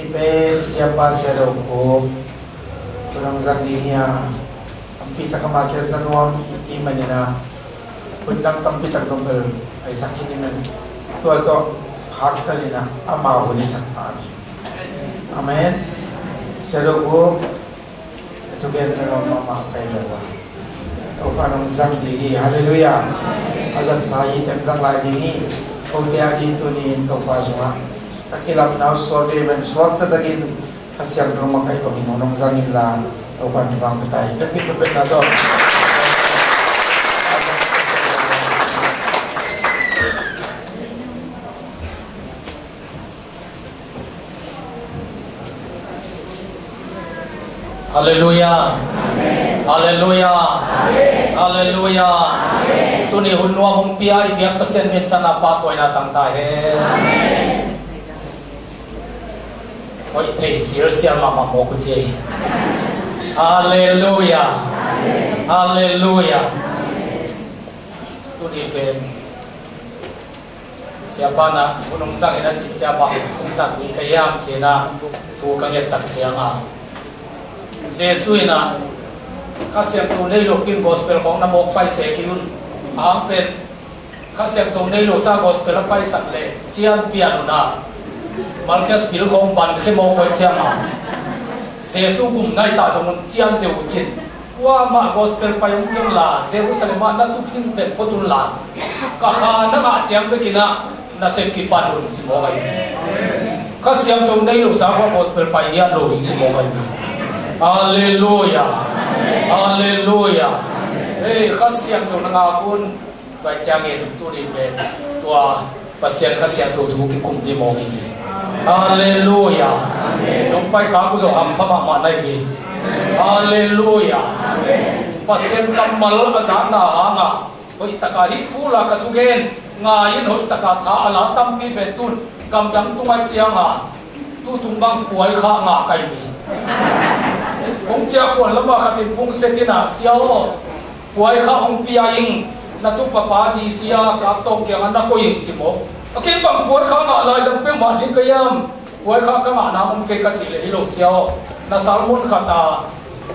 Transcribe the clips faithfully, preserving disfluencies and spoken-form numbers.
Pen Siapa Sia Do Khup, hun hong zang ding hi a, tampi tak amah kiang za nuam i hih manin a, hun dang tampi tak dong bel a i zang khin hi manin, tua tawh khaktan in a, amau hun i zang pah hi. Amen. Sia Do Khup, a thugen za nuam mahmah ka hi lo a, Topa nong zang ding hi. Halleluiah. A zatsa hi teng zang lai ding hi. Kote a ding tuni in Topa zongah ka kilapna uh suak ding hi manin, suak taktakin Kha Siangtho makaih bangin nong zang inla, Topa in vang pia ta hi. Ka pit ka pet na tawh. Halleluiah. Halleluiah. Halleluiah. Tuni hun nuam hong pia i biak Pasian min thanna pahtawina tang ta hen. Hoih thei silsial mahmah mawk uh ci. Halleluiah. Halleluiah. Tuni pen Siapa in a hun hong zang in a cih ciang bang hong zang ding ka hiam ci-in a thu ka nget tak ciangin, Jesu in a Kha Siangtho nei lo pi-in gospel khawng na mawk pai se kei un. A hang pen Kha Siangtho nei lo sa gospel a paisak leh cian pian un a, Malkias bil khawng ban khia mawk uh ciangin, Jesu gum nai ta zong un cian deuh uh cin. Kuamah gospel pai hong kei unla, Jerusalem ah na tup ding pen phot unla, ka kha na ngah ciang bekin a na sep kipan un ci mawk ahi. Kha Siangtho nei lo sa kua gospel pai ngiat lo ding ci mawk ahi. Halleluiah. Halleluiah. Hei, Kha Siangtho na ngak un. Tua ciangin tuni pen tua Pasian Kha Siangtho thu kikum ding mawk hi. Halleluiah. Nong pai khak uh zong hampha mahmah na hi hi. Halleluiah. Pasian kammal a zakna hangin hoih takin hih fula ka thugen ngai in hoih takin tha a la tampi pen tun gamdang tung ahih ciangin tu tung bang puai khak ngah ka hi hi. Kong ciah kuan lamah khat in phung set in a, Sia aw, puai khak hong pia ing, na tupa pa D C a Kap Tawng kiangah na koih ing ci mawk. A, kei bang puai khak ngah lai zang peuhmah ding ka hiam? Puai khak ka ngah nang om kei ka cih leh, hi lo Sia aw, na sermon khat a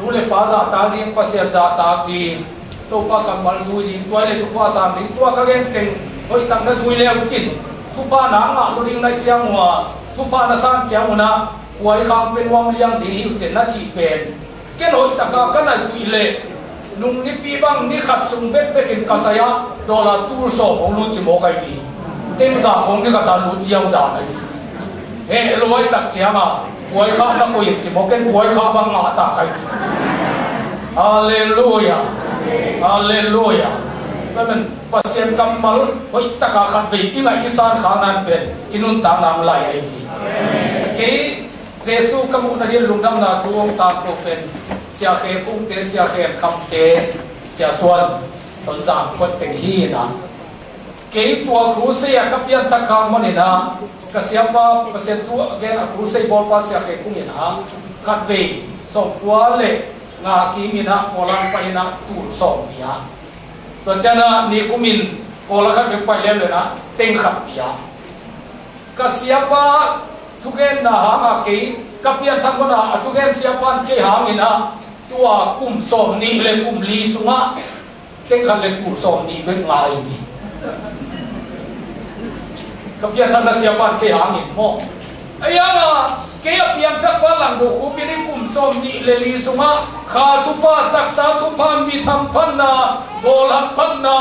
nu le pa zahtak ding, Pasian zahtak ding, Topa kammal zui ding, tua le thupha sang ding, tua ka gen teng hoih tak na zui le uh cin, thupha na ngah lo ding na hih ciang uh a, thupha na san ciang un a, puai khak pen nuam liang ding hi uh teh na cih pen, ken hoih takin ka na zuih leh, nung nipi bang ni khat sung bekbekin ka sai-ah dollar tul sawm hong lut ci mawk ahi hi. Teng za khawng ni khat a lut ziau dan ahi hi. Heh lo ahih tak ciangin puai khak na koih in ci mawk, ken puai khak bang ngah ta ka hi hi. Halleluiah. Halleluiah. Amen. Pasian kammal hoih takin khatvei i ngaih i san khak nang pen i nuntakna hong lai ahi hi. Kei Jesu ka muhna hi, lungdamna thu hong tangko pen Sia Khe Kungte, Sia Khe Khamte, Sia Suan, Tonzang khuat teng hi in a, kei tua crusade ah ka pianthak khak manin a, ka siapa Pasian thu a gen a crusade bawlpa Sia Khe Kung in a, khatvei sawmkua le nga kim in a, Poland pai in a, tul sawm pia. Tua ciangin a nikum in Poland khatvei pai leuleu in a, teng khat pia. Ka siapa thugenna hangin kei ka pianthak manin a, a thugen siapa in kei hangin a, tua kum sawmnih le kum li sungah teng khat le tul sawmnih bek ngah hi. Ka pianthakna siapa in kei hangin maw. Ahi hangin a, kei a piangthakpa Lang Do Khup in kum sawmnih le li sungah kha thupha, taksa thupha, mit hamphatna, bawlhamphatna,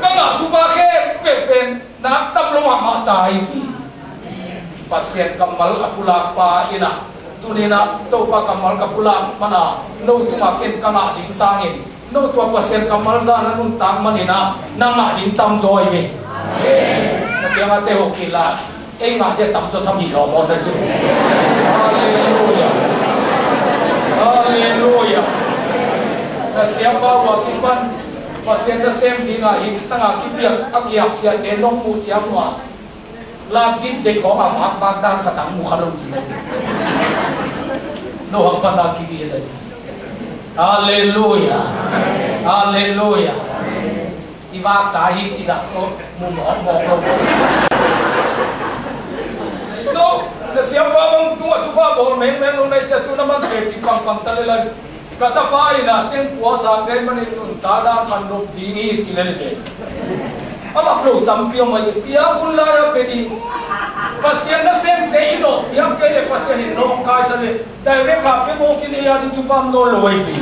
ka ngah thupha khempeuh pen nak tam lo mahmah ta hi. Pasian kammal a pulakpa in a, tuni in a Topa kammal ka pulak manin a, no tungah ken ka ngah ding sangin, no tua Pasian kammal zahna nuntak manin a, na ngah ding tamzaw hi ve. Ka kiangah te hawk inla, ei ngahte tamzaw tham hi lawm aw na ci. Halleluiah. Halleluiah. Na siapa uh a kipan Pasian nasem dingin a, hih tangah kipiak a kiapsiate nong muh ciang uh a, lak ding deih khawng a vakvak dan khat a mu kha lo ding. No hamphatna kigel a ding. Halleluiah. Halleluiah. I vaksa hi ci dah tawh mu mawkmawk lo. ta le lai. Ka tapa in a tengpua sang dei manin nuntak dan khan nop ding hi ci le le ve. A lap lo tampi om a hi. Piak hun lai a pe ding. Pasian nasemte i nawh piak kei le Pasian in nawngkaisa le direct a pe mawk in ei a ding thupha om nawn lo ahi ve.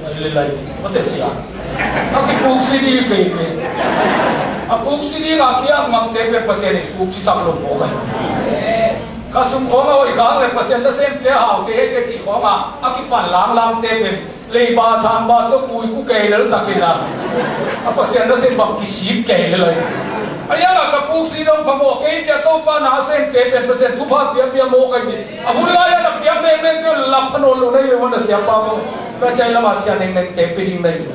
Lai le lai. Mate sia. A kipuksi ding kei ve. A puksi ding a kiak ngamte pen Pasian in puksisak lo mawk ahi. Ka sung khawng a hoih kha hang le Pasian nasemte a haute heite cih khawng a a kipan langlangte pen leiba thangba tawh kuiku kei lel takin a, a Pasian nasem bang kisik kei lel ahi. A iangah ka puksi dong phamawh kei cia Topa na a semte pen Pasian thupha piapia mawk ahi. A hun lai-ah na piak mengmengte uh lap pha nawn lo na hi ve maw na siapa maw? Ka cai lamah sia nengmengte pe ding na hi.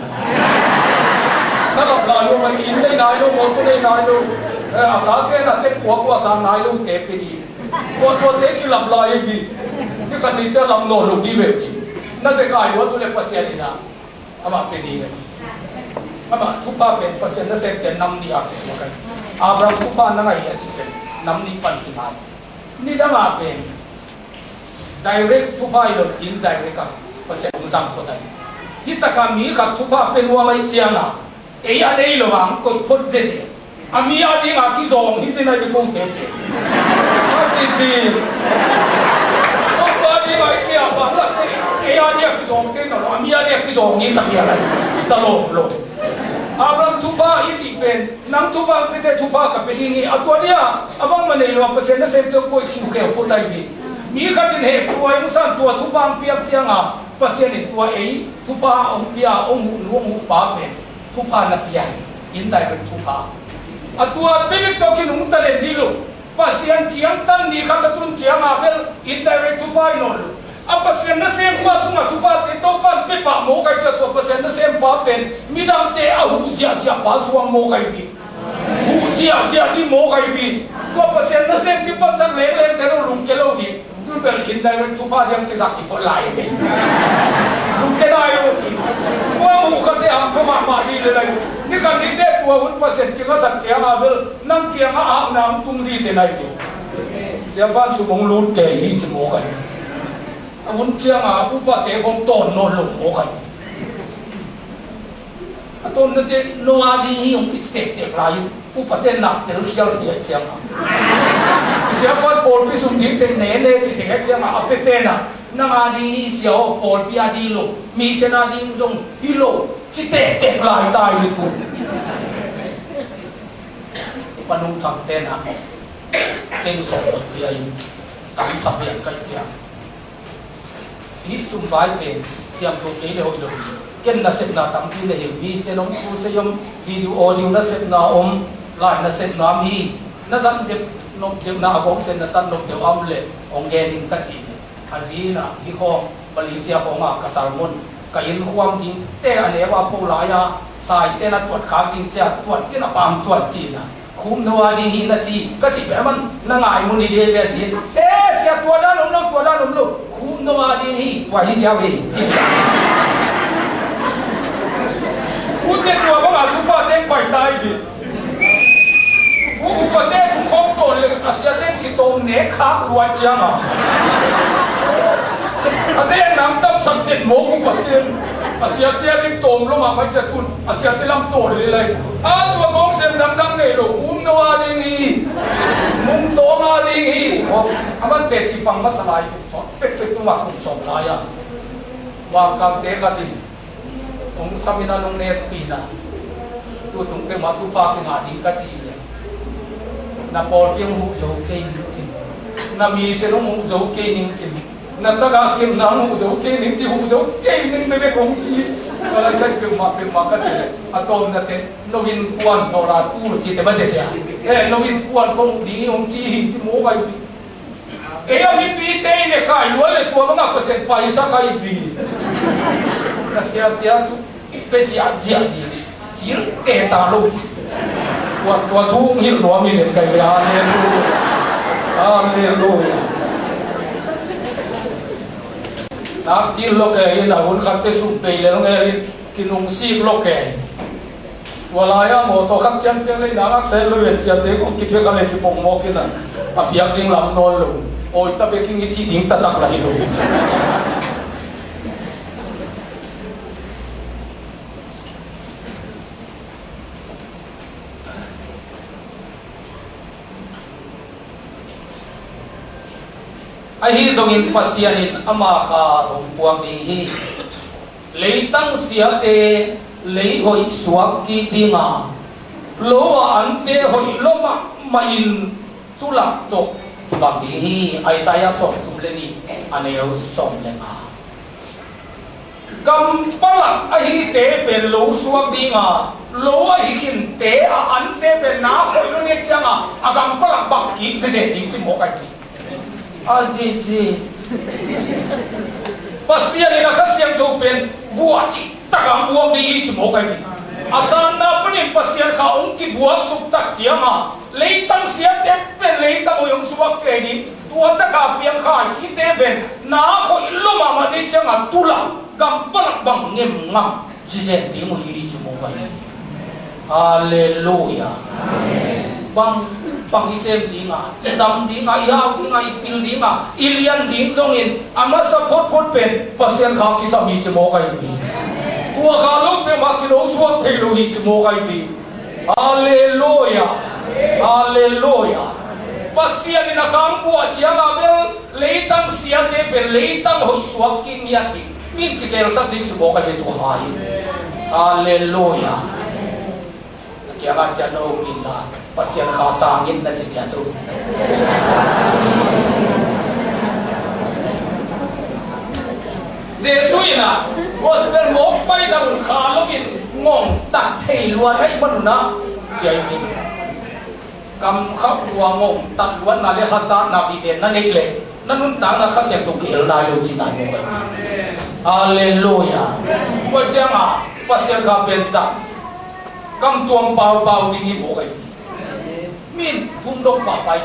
Na lap lai lo mah, inn nei nai lo, mawtaw nei nai lo, eh, a tate na te kuakua sang nai lote pe ding. Tua tuate kilap lai hi. Ni khat ni cia lam nawn lo ni ve ci. Na zekai luat uh le Pasian in a amah pe ding ahi. Amah thupha pen Pasian nasemte nam nih a kisuak ahi. Abraham thupha na ngah hi a cih pen nam nih pan kingai. Nidang a pen direct thupha hi lo, indirect a Pasian hong zang phot ahi. Hih taka mi khat thupha pe nuam ahih ciangin ei a nei lo a hong koih phot ziazia. A mi a ding a kizawng hi zin ahi ve kote pen. A zizi. Topa a ding a i kia bang la te. Ei a ding a kizawng te no lo. A mi a ding a kizawng hi ta pia lai. Ta lo lo. Abraham thupha i cih pen, nang thupha pete thupha ka pe ding hi. A tua dia a bangmah nei lo a Pasian nasemte koih khiukheu phot ahi ve. Mi khat in heh tua hong san tua thupha hong piak ciangin Pasian in tua ei thupha hong pia, hong huh nu hong huh pa pen thupha na pia hi, indirect thupha. A tua bibik tawh kinungta den hi lo. Pasian ciangtan ni khat a tun ciangin bel indirect thupha hi nawn lo. A Pasian nasempa tungah thupha te Topan pia pah mawk ahi cia tua Pasian nasempa pen midangte a huh ziahziah pa suang mawk ahi hi. Huh ziahziah ding mawk ahi hi. Tua Pasian nasem kipan tak lengleng te lo lungkia lo hi. Tu bel indirect thupha diam kizak kipuah lai hi. Lungkia nai lo hi. Tua mu khat te ang tua mahmah hi le lai. Ni khat ni te tua hun Pasian cing a sak ciang a bel nang kiang a ang nang tung di se nai hi. Siapa sumong lut ke hi ci mawk ahi. A hun ciang a upate kong tawn nawn lo mawk ahi. A tawmna te no a ding hi hong pit tektek lai uh. Upate nak tel khial hi a ciang a. Siapa pawlpi sung ding te nene ci tek a ciang a, a pete na nang a ding hi sia aw, pawlpi a ding hi lo, mission a ding zong hi lo ci tektek lai ta hi tu. Panung thang te na teng sawm khat pia in tam sa pian kai ciang. Hih sum vai pen siam tho kei le hoih lo hi. Ken nasepna tampi nei hi. Mission om, crusade om, video audio nasepna om, lai nasepna om hi. Na zat deuh nop deuh na a gawng sen na tan nop deuh a om le hong gen in ka ci hi. A zi in a hih khawng Malaysia khawng a ka sermon ka inn khuam ding te a neu a po lai a sai te na tuat khak ding cia tuat kei na pam tuat ci na. Khum no a ding hi na ci, ka ci peh man, na ngai mun hi ding ve sin. Eh, sia tua dan om lo, tua dan om lo. Khum no a ding hi, tua hi ziau hi, ci. Ute tua bang a thupha teng pai tai hi. U upa te kum khawng tawn le, a sia teng ki tawm ne khak luat ciang a. A sia nang tam sak ten mo upa ten. A sia tia ding tawm lo mah mai cia tun. A sia te lam tawn le lai. A tua bawng sem dangdang nei lo, khum no a ding hi. Mung tawng a ding hi. Aw, a man teci pang masa lai. Pek pek tu mak kum sawm lai a. Wang kang te khat in. Hong sam in a nong nekpih na. Tu tung te mah thupha kingah ding ka ci le. Na pawlpi hong huh zo kei ning cin. Na mission hong huh zo kei ning cin. Na tagah kemna hong huh zo kei ning ci, huh zo kei ning bekbek hong ci. Ka lai sai peuhmah peuhmah ka ci le. A tawmna te, no innkuan tawh la tul ci te mah te sia. Eh, no innkuan kong huh ding hong ci hi ci maw bai. Ei a mipite i le kai luat le tua bangah Pasian paisak ahi hi. Ka sia cia tu pe ziahziah ding. Cil te ta lo. Tua, tua thu hong hilh nuam hi zen kai ve. Halleluia. Halleluia. Nak cil lo kei in a hun khat te sum pei lel ngel in kinungsik lo kei. Tua lai-ah mawtaw khat ciangciang lei nangak sen lo in siate kong kipia kha le ci pongmawk in a, a piak ding lam nawn lo. Awi ta bekin i cih ding taktak la hi lo. Ahi zongin Pasian in ama kha hong puak ding hi. Leitang siate lei hoih suak kik dinga, lo a ante hoih lo mahmah in tulak tawh bang ding hi. Isaiah sawmthum le nih, a neu sawm le nga. Gam palak ahite pen lo suak dinga, lo ahi khinte a ante pen na hoih lo nek cianga a gam palak bang kik zeze ding ci mawk ahi. A zizi. Pasian in a Kha Siangtho pen buah cih taka buak ding hi ci mawk ahi. A sanna panin Pasian kha hong kibuak suk tak cianga leitang siate pen leitang hoih hong suak kei ding. Tua taka piang kha hite pen na hoih lo mahmah ding cianga tulak gam palak bang ngem ngam zizen ding uh hi ci mawk ahi. Halleluia. Bang, bang i sem dinga, i dam dinga, i hau dinga, i pil dinga, i lian ding zongin a masa photphot pen Pasian kha kisam hi ci mawk ahi hi. Tua kha lo peuhmah kilo suak thei lo hi ci mawk ahi hi. Halleluia. Halleluia. Pasian in a kha hong buak cianga bel leitang siate pen leitang hoih suak kik ngiat ding, min kikhel sak ding ci mawk ahi hi tua kha hi. Halleluia. A kiangah ciat na um inla, Pasian kha sangin na ci ciat uh. Jesuh in a gospel mawk paina un kha loin ngongtat thei luat ahih manun a, ci ahi hi. Kam kha ua ngongtat luatna le hazatna viven na neih leh na nuntakna Kha Siangtho kihel nai lo ci nai mawk ahi hi. Halleluia. Tua cianga Pasian kha pen zah kam tuam paupau ding hi mawk ahi hi. Min thum dong pahpai.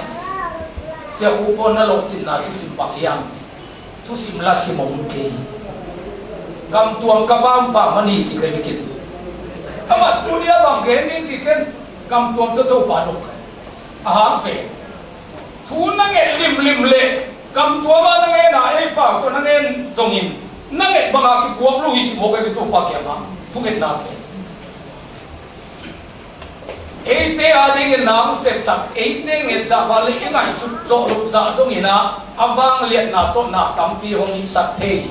Sia Khup Pawl na lawhcinna thusim bang hiam? Thusim la sim om kei. Kam tuam ka bang pah mani ci ka hi kei. Amah tu dia bang gen ni ci ken. Kam tuam tawh Topa dong ka hi. A hang pen thu na nget limlim le kam tuam a na ngen a ei pau tawh na ngen zongin na nget banga kipuak lo hi ci mawk ahi hi Topa kiangah thungetna pen. Eite adingin na hong sepsak, eite nget zah val le i ngaihsut zawh loh zah dongin a, a vangliatna tawh na tampi hong hihsak thei.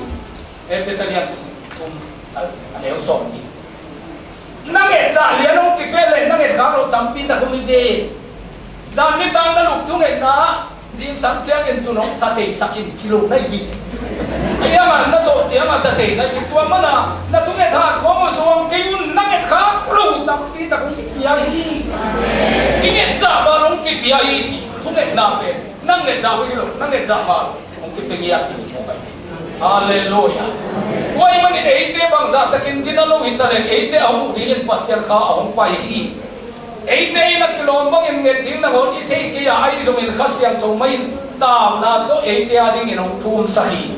Efesa lian thum, a, a neu sawm nih. Na nget zah lian hong kipia le na nget khak loh tampi tak hong hi ve. Zan nitak na luk thungetna ah zingsang ciangin zun hong tha theisak in ci lo na hi. Ei amah na tawh ciangah tha thei na hi. Tua mana na thunget hat khawng uh zuang kei un, na nget khak lo tampi tak hong kipia hi. I nget zah val hong kipia hi ci. Thungetna pen na nget zah uh hi lo, na nget zah val hong kipia hi a ci ci mawk ahi. Halleluia. Tua ahih manin eite bangzah takin gina lo hi ta leh eite a hong uh dingin Pasian kha a hong pai hi. Eite in a kilawm bangin nget ding nangawn i thei kei a, ahi zongin Kha Siangtho mah in tauna tawh eite adingin hong thumsak hi.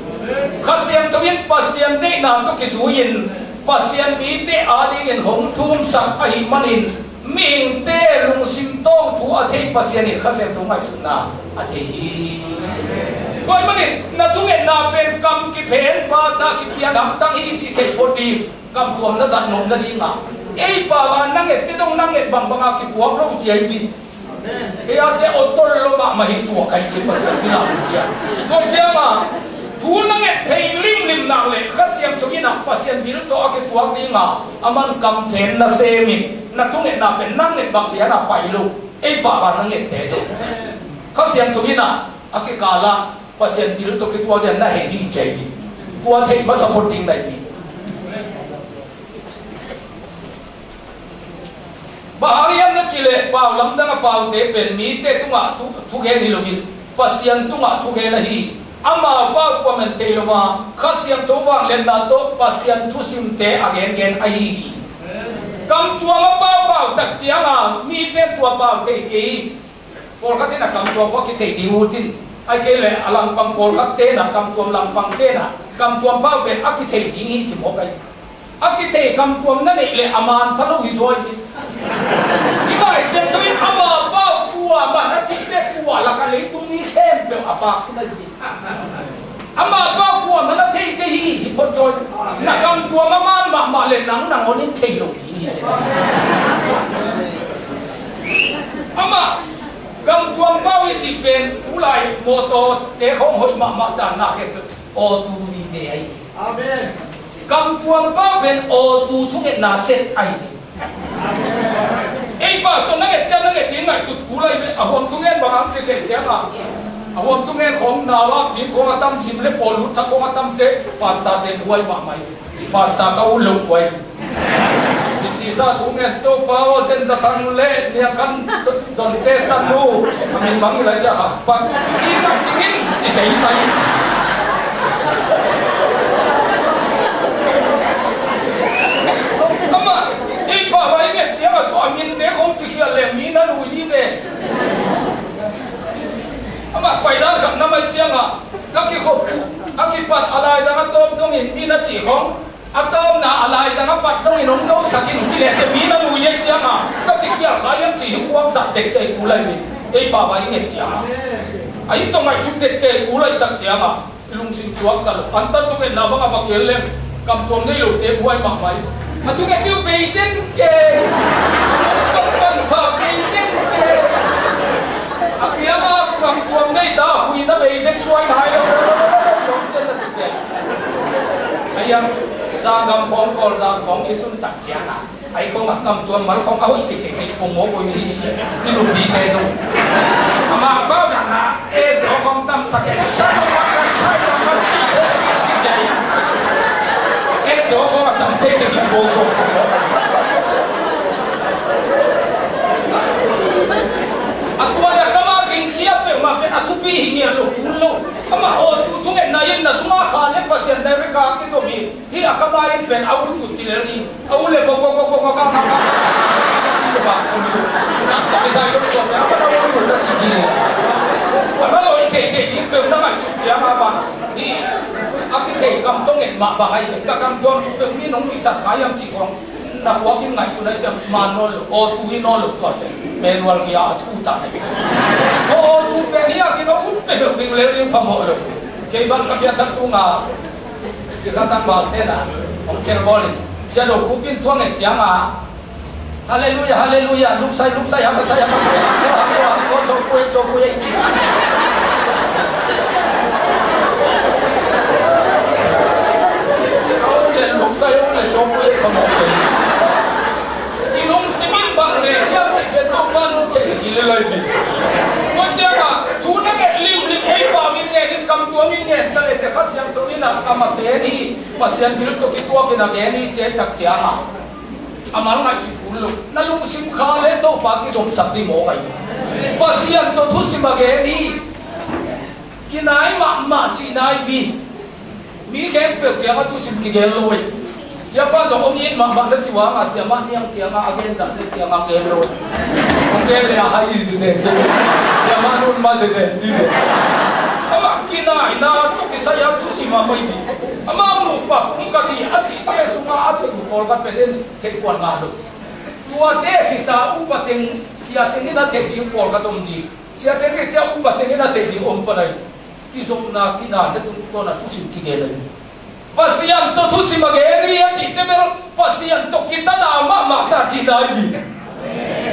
Kha Siangtho in Pasian deihna tawh kizui-in Pasian mite adingin hong thumsak ahih manin mihingte lungsim tawng thu a thei Pasian in Kha Siangtho ngaihsutna a thei hi. Tua ahih manin na thungetna pen kam kiphen bata kipian hamtang hi cih thei phot ding. Kam tuam na zat nop nadingah ei pau a na nget te dong na nget bangbanga kipuak lo ci ahi hi. Ei a te aw tol lo mahmah hi tua ka hi hi Pasian bil a hong pia. Tua ciangah thu na nget thei limlim nak leh Kha Siangtho in ah Pasian bil tawh a kipuak dinga a man kam phen na semin na thungetna pen na nget bang lian a pai lo. Ei pau a na nget te zong Kha Siangtho in ah a kikal ah Pasian bil tawh kituak lian na hei hi ci ahi hi. Tua thei masa phot ding na hi hi. Bang hang hiam na cih leh pau lamdang a paute pen mite tungah thu, thugen hi loin Pasian tungah thugen ahi hi. Amau pau kuaman thei lo a Kha Siangtho vangliatna tawh Pasian thusimte a gengen ahi hi. Kam tuam a paupau tak cianga mite tua pau thei kei hi. Pawlkhat in a kam tuam pau a kithei ding uh tin, ahih kei leh a langpang pawlkhat ten a kam tuam langpang ten a kam tuam pau pen a kithei ding hi ci mawk ahi. A kithei kam tuam na neih leh a man pha lo hi zaw hi. I Lai Siangtho in ama pau kuaman a cihte kua lak a leitung mi khempeuh a Amah pau kuamah na thei kei hi, hi phot zaw. Na kamtuam a man mahmah le nang nangawn in thei lo ding hi ci. Amah kamtuam pau i cih pen u lai mawtawte khawng hoih mahmah dan na khen awtu vive ahi. Amen. Kamtuam pau pen awtu thungetna set ahi. Ei pa tawh na nget ciang na nget ding ngaihsut kul lai ve. A huam thungen bang ang kisei ciang a, a huam thungen khawng nau a pin khawng a tam, sim le pawl lut thak khawng a tam te, pastor te buai mahmah hi. Pastor ka ut lo buai. Kici sa thungen Topa aw, zen za thang le nia kan donte tanu a min bang i lai ciah kha. Bang ci bang ci in ci sei sai. Amah ei pa vai nget ciang a tua minte kong ci khial leng mi na lui dih ve. Amah pai dan khat na mai ciang a ka kikhop uh a kipat a laizang a tawp dongin mi na ci khong a tawpna a laizang a pat dongin hong zosak in ci leh te mi na lui dih ciang a ka ci khial kha hiam ci hi khuak zat tektek kul lai ve. Ei pa vai nget ciang a a hi tawh ngaihsut tektek kul lai tak ciang a i lungsim suak ta lo. Antan thungetna bang a va kel leng kamtuam nei lote buai mahmah hi. A thunget ding uh bei den kei. Kamtuam pha bei den kei. A kiang a kamtuam nei ta a hui na bei den suai nai lo. Kamtuam ten na ci kei. A hiang zanggam khawng Kawlzang khawng i tun tak ciang a Ai khong a kamtuam mal khong a hoih kei kei kei khong maw koi mi hi hi. I lupite zong. Amah pau dang a, e sio khong tam sak e, sai lo mak a, sai lo mak si se, si kei. E sio khong a tam kei kei kei so so. A tua da kama king kia pe ma pe a thupi hi ngia lo, lo. Ama o tu thungetna in na sunga kha le Pasian dai ve ka ki to mi. Hi a ka mai pen a u tu ti le ni. A u le ko ko ko ko ko ka ka ka. Ti le ba. Na ka sai lo ko ya ba na u tu ta ti ni. A ba lo i ke ke ni pe na mai su tia ma ba. Hi a ki ke kam tong en ma ba ai ka kam tong pe ni nong mi sa ka yam ti kong. Na hua ki ngai su na jam ma no lo o tu hi no lo ko te. Manual ki a tu ta. O tu pe ni a ki no u pe lo ki le ni pa mo lo. Kei bang ka bia ta tu nga. Ci kha tangval te na hong khel bawl in Sia Do Khup in thuang et ciang a, Halleluia, halleluia, luksai, luksai, hamasai, hamasai, hangko, hangko, hangko, cawpui, cawpui, ci. A u le luksai, a u le cawpui, ka mawk te. I lungsim in bang le hiam cih pen Topa in thei hi le lai hi. Tua ciangin thu na nget limlim ei pau in ngen in kam tuam in ngen ta le te Kha Siangtho in a kam a pen hi. Pasian bil tawh kituak in a gen hi ci tak ciangin a mal ngaihsut kul lo. Na lungsim kha le Topa kizomsak ding mawk ahi. Pasian tawh thusim a gen hi. Kinai mahmah cihna hi. Mi khempeuh kiangah thusim kigen lo hi. Siapa zong hong it mahmah na ci uh a, siamah niang kiangah a gen zah na kiangah gen lo hi. Hong gen le a hai hi zizen ding. Siamah nun mah zizen ding. Amah kinaina tawh kisai a thusim a mai hi. Amah nupa pum ka hi a cihte sungah a theih uh pawlkhat pen in theih kuan ngah lo. Tuate khit a upa teng, sia teng in a theih ding pawlkhat om ding. Sia teng khit ciang upa teng in a theih ding om pan ahi. Kizopna, kinaina tungtawn a thusim kigen ahi. Pasian tawh thusim a gen hi a cihte bel Pasian tawh kitanna mahmah ta cihna hi.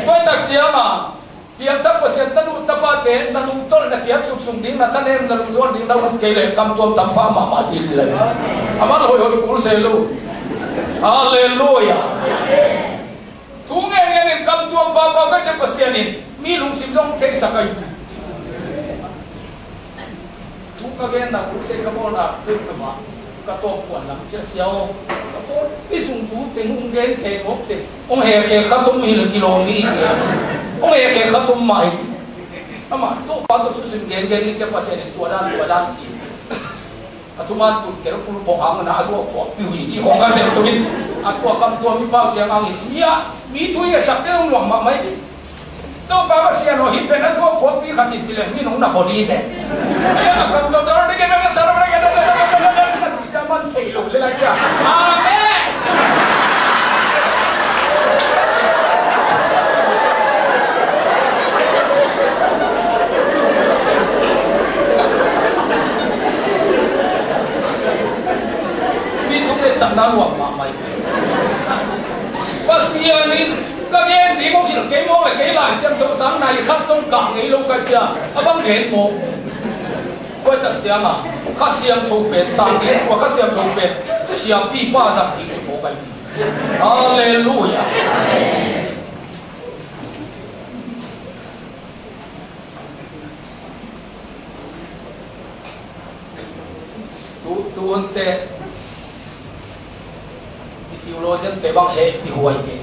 Tua tak ciangin piangthak Pasian tanu tapate na lungtolh na kiat suksuk ding, na thanem na lungzuan ding na ut kei leh kam tuam tam pha mahmah ding hi lai. A mal hoihhoih kul se lo. Halleluia. Thu ngen ngen in kam tuam pha pha ka ci Pasian in mi lungsim zong theisak ahi. Thu ka genna, crusade ka bawlna peuhpeuh ah ka tawp kuan lam cia sia aw. Ka pawlpi sung thu teng hong gen thei mawk teng hong hekhe khat om hi le kilawm hi cia. Hong hekhe khat om mah hi. Amah Topa tawh thusim gengen hi cia Pasian in tua dan tua dan ci. A thuman tut tel kul bawng hang na a zuak phuak piu hi ci khong ka sem tu in. A tua kam tua mi pau ciang hang in mi a mi thu hi a sak te hong nuam mahmah hi. Topa Pasian aw, hih pen a zuak khuapi khat in ci leng mi nong na vot hi ve. Ei a kam tawh dawr ding in a na sa lam rei a na na na na na na na ci cia man thei lo le lai cia. Amen. Siangtho sang nai khat zong kah ngei lo ka cia, a bang gen maw? Tua tak ciangah Kha Siangtho pen sang ding, tua Kha Siangtho pen siapipa zang ding ci maw kai ding. Halleluiah. Tu, tu hunte i theologian te bang he i huai te.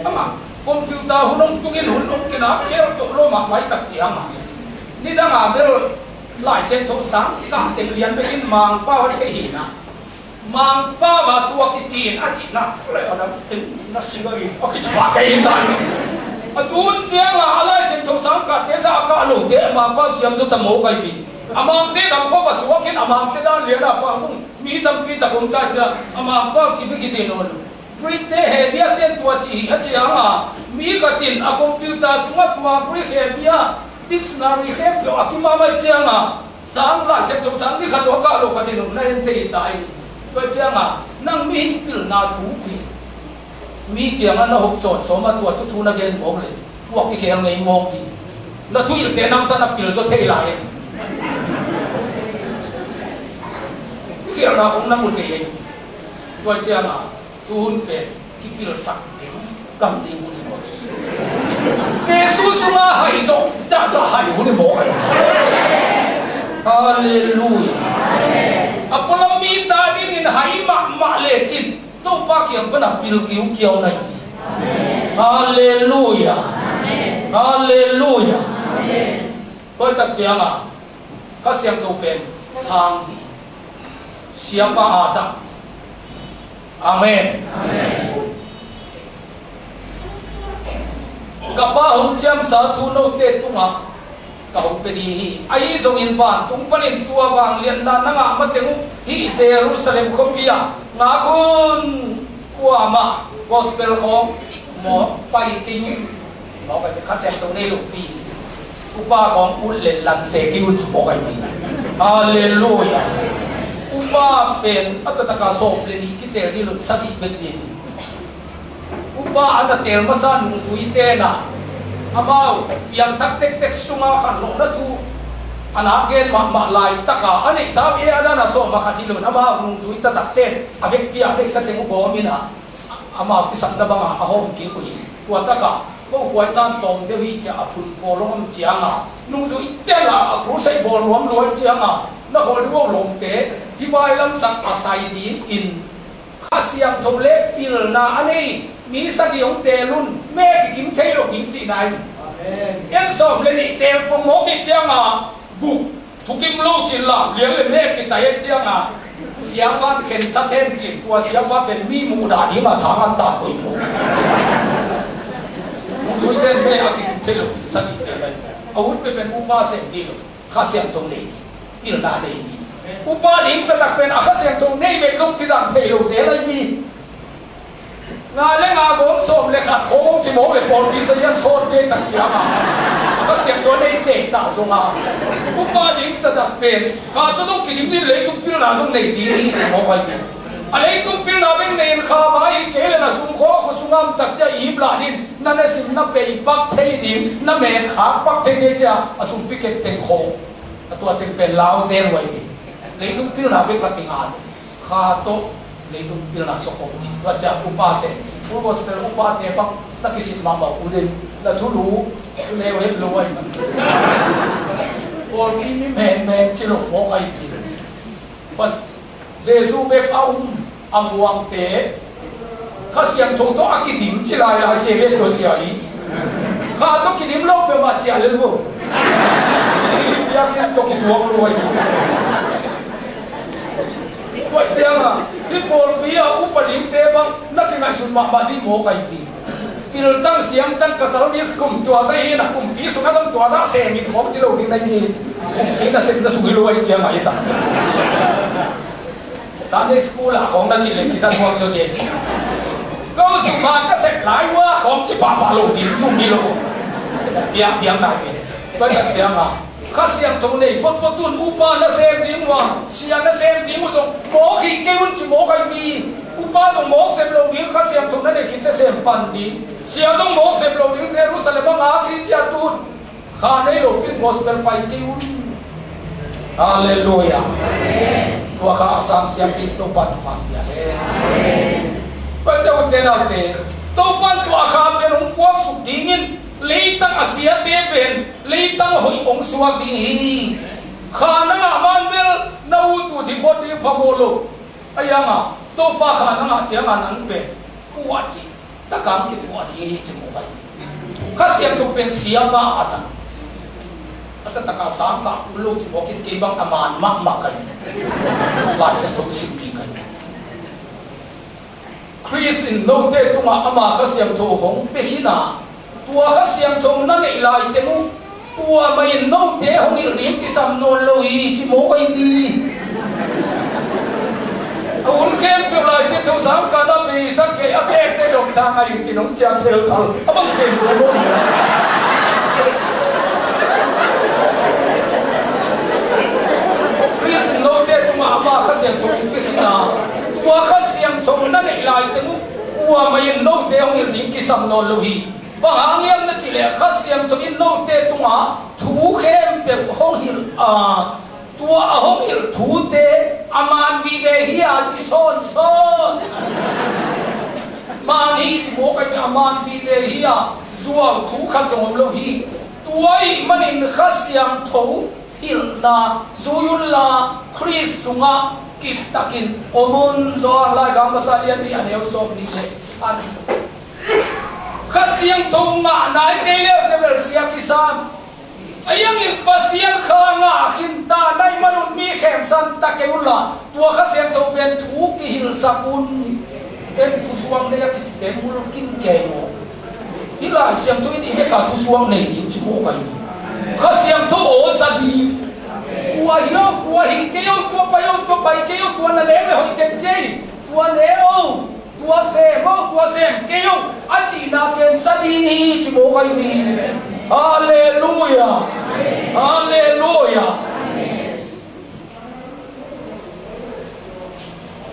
Ama computer hun hong tungin hun hong kina khel tawh lo mah mai tak ciang a, nidang a bel Lai Siangtho sang kah teng lian bekin Mangpau a thei hi na. Mangpau a tua kicin a cihna le a dam teng na si lo hi a kici pah kei hi ta hi. A tun ciang a, a Lai Siangtho sang kah te sa a kah lo te Mangpau siam zo ta maw kai hi. A Mangte dam khua va suak in a Mangte dan lian a pah bung mi tampi tak om ta cia a Mangpau ci bik hi te nawn lo. Greek te he bia ten tua ci hi a ciang a, mi khat in a computer sungah tua Greek he bia dictionary khempeuh a kimah mai ciang a, sang Lai Siangtho sang ni khat tua kah lo khat in om na en thei ta hi. Tua ciang a nang mihing pilna thu hi. Mi kiangah na hop sawn sawm a tua tu thu na gen mawk le tua kikhel ngei mawk hi. Na thuhilhte namsa na pil zaw thei lai. Kikhelna khong na mu thei hi. Tua ciang a tu hun pen kipilsak ding kam ding hun hi maw? Jesu sungah hai zong zahzah hai hun hi maw? Halleluiah. A pualam mi ta dingin hai mahmah lecin Topa kiang pana pil kiukiau na hi. Halleluiah. Halleluiah. Tua tak ciang a Kha Siangtho pen sang ding siapa a sang. Amen. Ka Pa hong ciamsa thu note tungah ka hong pia ding hi. Ahi zongin vantung panin tua vangliatna na ngah mateng uh hih Jerusalem khuapi ah ngak un. Kuamah gospel khawng mawk pai kei un. Mawk pai kei, Kha Siangtho nei lopi. Upa khawng ut lel lan se kei un cu mawk pai kei. Halleluiah. Upa pen a taktak a sawm le nih kitel dih lo, sagih bek dih. Upa a na tel masa nungzui tenah amau piangthak tektek sunga khanlawhna thu a nak gen mahmah laitaka a neihsa e a dana sawm a khat hi lo in amau nungzui taktak ten a vekpi a neihsa teng uh bawm inah amau kisapna banga a hawm kik uh hi. Tua takah ko khuai tan tawm deuh hi ciah a phun pawl hong om cianga nungzui tenah a crusade bawl nuam luai cianga na khawl deuh uh lawmte hih vai lamsak a sai dingin Kha Siangtho le pilna a nei mi sagih hong tel un, me kikim thei lo ding cihna in. Amen. En sawm le nih tel pong mawk ih cianga guk thukim lo cin lam lian le me kitai a cianga siapa khensat hen cin, tua siapa pen mi muhdah ding a thang an ta koih maw? Nungzui ten me a kikim thei lo ding sagih tel a, a hun pen pen upa sem ding lo. Kha Siangtho nei ding, pilna nei ding. Upa ding taktak pen a Kha Siangtho nei bek zong kizang thei lo zel ahi mi. Nga le nga gawm sawm le khat khawng ci mawk le pawlpi sa hian sawt te tak ciang a, a Kha Siangtho nei te ta zong a, upa ding taktak pen kha tu zong kidim ding, leitung pilna zong nei ding hi ci mawk ahi. A leitung pilna bek nei in kha vai kei le na sum khaw khua sungam tak cia i hip lah ding, na nesim na pei pak thei ding, na men khak pak thei ding cia a sumpi kek teng khaw. A tua teng pen lau zel huai ding. Leitung pilna bek la kinga lo. Kha tawh leitung pilna tawh kong ding. Tua cia upa sem ding. Full Gospel upa te bang na kisit mahmah uh ding. Na thulu neu het lo ahi. Pawlpi mi menmen ci lo mawk ahi ding. Pas Jesu bek a um a muangte Kha Siangtho tawh a kidim ci lailai se ve tua sia hi. Kha tawh kidim lo peuhmah ciah lel mu. Biakinn tawh kituak luai. Kuai ciangah hih pawlpi ah upa dingte bang na kingaihsun mahmah dih mawk ahi hi. Piltang siamtang ka salmis kum tuazah hi na, kumpi sungah dong tuazah semit mawk ci lo ding na hi. Kumpi na sem na sung hi lo ahi ciangah hi ta. Sunday school ah khawng na cih leh kizat huang zaw ding. Ko sungah ka sep lai uh a khawng ci pahpah lo ding sung hi lo. Piang piang nai ve. Tua tak ciangah Kha Siangtho nei potpot un upa na sem ding uh a, sia na sem ding uh zong mawk hi kei un ci mawk ahi mi. Upa zong mawk sem lo ding, Kha Siangtho na nei khit teh sem pan ding. Sia zong mawk sep lo ding, Jerusalem a ngak hi ci-a tun, kha nei lo pi-in gospel pai kei un. Halleluiah. Tua kha a sang siam pi-in Topa thupha pia hen. Tua ciang ute naute, Topa in tua kha pen hong puaksuk dingin, leitang a siate pen leitang hoih hong suak ding hi. Kha na ngah man bel na ut ut hi, khua ding phamawh lo. A hiang a, Topa kha na ngah ciang a nang pen puah cih taka hong kipuah ding hi ci mawk ahi. Kha Siangtho pen siapa a zang. A taktak a sang kah kul lo ci mawk in, kei bang a man mahmah ka hi. Lai Siangtho sim ding ka hi. Khrist in note tungah ama Kha Siangtho hong pia khin a, tua Kha Siangtho na neih laiteng uh, tua mah in note hong hilh ding kisam nawn lo hi ci mawk ahi hi. A hun khempeuh Lai Siangtho sang kah na beisak kei, a tekte dong ta ngai hi ci nong ciah thelthal a bang sem zo lo. Khrist in note tungah ama Kha Siangtho hong pia khin a, tua Kha Siangtho na neih laiteng uh, tua mah in note hong hilh ding kisam nawn lo hi. Bang hang hiam na cih leh Kha Siangtho in note tungah thu khempeuh hong hilh a, tua a hong hilh thute a man vive hi a ci sawnsawn. Man hi ci mawk ahi, a man vive hi a, zuau thu khat zong om lo hi. Tua ahih manin Kha Siangtho hilhna zui unla, Khrist sungah kiptakin om un. Johan laikhak masa lian nih, a neu sawm nih le sagih. Kha Siangtho ngah nai kei le uh teh bel sia kisam. A hiang in Pasian Kha ngah khin ta na hih manun mi khemsan ta kei unla, tua Kha Siangtho pen thu kihilhsak un. Ken thusuak nei a kici pen mulkim kei maw? Hih Lai Siangtho in i bek a thusuak nei ding ci mawk ahi. Kha Siangtho aw za ding. Kua hi aw, kua hi kei aw, kua pai aw, kua pai kei aw, kua na lem le hoih ken ci ei. Kua ne aw, tua sem aw, tua sem kei aw, a cihna pen za ding hi ci mawk ahi hi. Halleluiah. Halleluiah.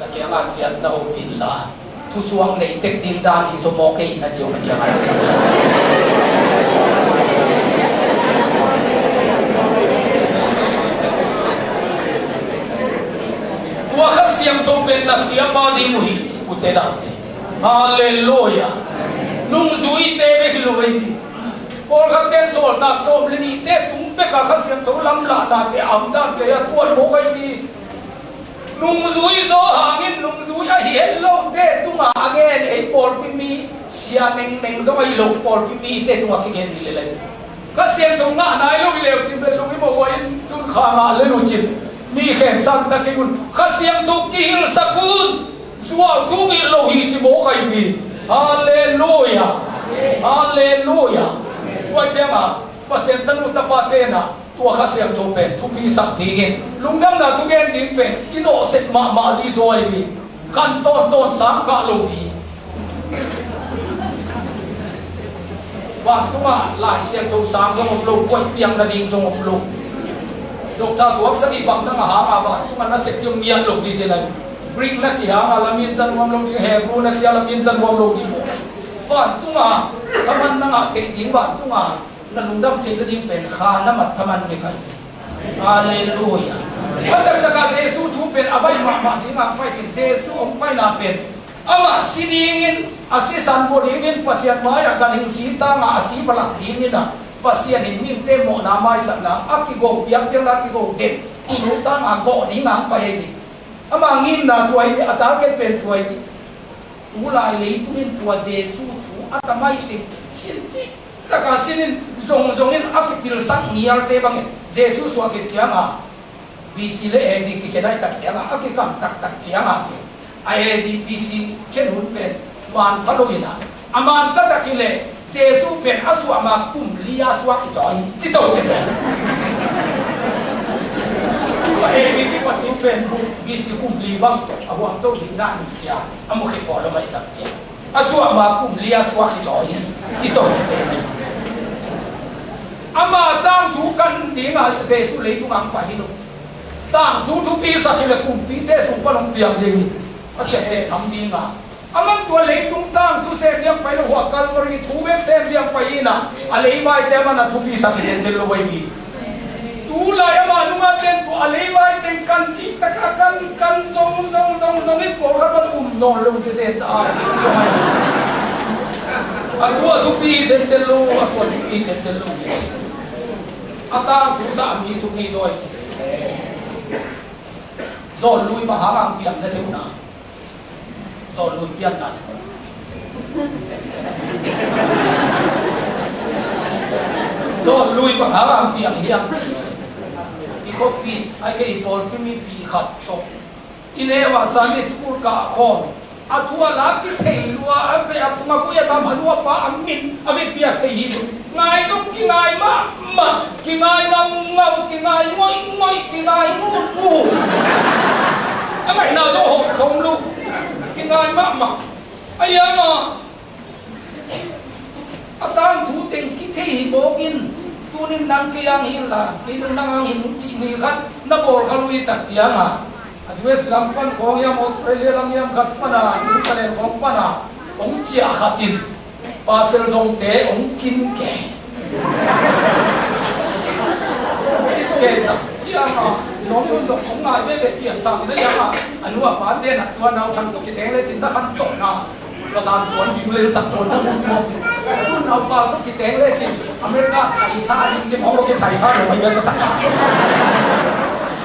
Na kiangah ciat na hopih inla, thusuak nei tek ding dan hi zaw mawk ei na ci aw na kiangah. Tua Kha Siangtho pen na siapa ding uh hi ci, ute naute. Halleluiah. Nungzuite bek hi lo ei hi. Pawlkhatte in sawltak sawm le nihte tung pek a Kha Siangtho lamlahnate a om dante a tuan mawk ahi hi. Nungzui zaw hangin nungzui ahi het lote tungah a gen ei pawlpi mi, Sia Neng Neng zong ahi lo pawlpi mite tungah kigen hi lel ahi. Kha Siangtho ngah nai lo hi le uh cin bel lungim a huai in, tun Kha ngah lel uh cin, mi khemsan ta kei un. Kha Siangtho kihilhsak un. Zuau thu kihilh lo hi ci mawk ahi hi. Halleluiah. Halleluiah. Tua ciangah Pasian tanu tapate in ah tua Kha Siangtho pen thupisak dingin lungdamna thugen ding pen i nawhsep mahmah ding zaw ahi hi. Khan tawntawn sang kah lo ding. Vantungah Lai Siangtho sang zong om lo, buai piang nading zong om lo. Doctor Tuam Sagi bang nang a hang a vantungah nasep ding ngiat lo ding zen ahi. Greek na ci hang a lamin zan nuam lo ding, Hebrew na ci a lamin zan nuam lo ding. Vantungah thaman nang a theih ding, vantungah na lungdam theih nading pen Kha na mat thaman bek ahi. Halleluiah. A taktakah Jesu thu pen a baih mahmah ding a pai pen, Jesu hong paina pen amah si dingin, a sisan buak dingin Pasian mai-ah ganhing si tangah a si valak dingin ah, Pasian in mihingte mawhna maisakna a kigo piakpiakna a kigo den, kunu tangah gawh dingah hong pai ahi hi. Ama ngimna tua ahi hi, a target pen tua ahi hi. Tulai leitung in tua Jesu thu a tamai tim sin cih taka sin in zongzong in a kipilsak ngialte bangin Jesu suah khit ciangah B C le A D kikhen ahih tak ciangah a kikam taktak ciangah pen a A D B C khen hun pen man pha lo in ah, a man pha tak hi leh Jesu pen a suah ma kum li a suak hi zaw hi ci to ci ci. A A D kipat ding pen B C kum li bang a huam to ding na ni cia a mu khit pawl lo mai tak cia. A suah ma kum li a suak hi zaw hi ci to ci ci. Ama tangthu kan ding a Jesu leitung ang pai hi lo. Tangthu thupi sak hi leh kumpite sung pan hong piang ding hi. A khiatte tham ding a Aman tua leitung tangthu sem diang pai lo, hua Calvary thu bek sem diang pai hi na, a leivaite aman a thupi sak hi zenzen lo ahi hi. Tulai ama nungak ten tua a leivaite kan cih tak a kan, kan zong, zong, zong, zong in pawlkhat man um nawn lo zenzen ca a. A tua thupi zenzen lo, a tua thupi zenzen lo. A tangthu sa a mi thupi zaw hi. Zawn lui bang hang ang piang na thei uh na. Zawn lui pianna thu. Zawn lui bang hang ang piang hiam ci. I khuapi a, kei pawlpi mipi khat tawh i neu a Sunday school kah khawm a thu a la kithei lua a, a phung a gui a tam a, nu a pa a min a vekpi a thei hi. Ngai zong kingai mahmah, kingai ngaungau, kingai ngoihgoih, kingai ngutngut. A ngaihna zong hawm thong lo, kingai mahmah. A hiang a, a tangthu teng kithei hi mawk in, tunin nang kei ang hi inla, kei zong nang ang hi ing ci ni khat na bawl kha lo hi tak ciang a, a U S lam pan khawng hiam, Australia lam hiam khat pan a, New Zealand khawng pan a, hong ciah khat in, Pastor Zongte hong kin kei. Kin kei tak ciang a, lawm lun dong hong ngai veve pian sang in a hiang a, a nu a pate na tua nau thang tawh kiteng lecin na khan tawh na. Ka zan tuan ding lel tak tuan na mun tuan. A nu nau pa tawh kiteng lecin America thaisa ding cin hong lo kithaisa lo mai bel ka tak a.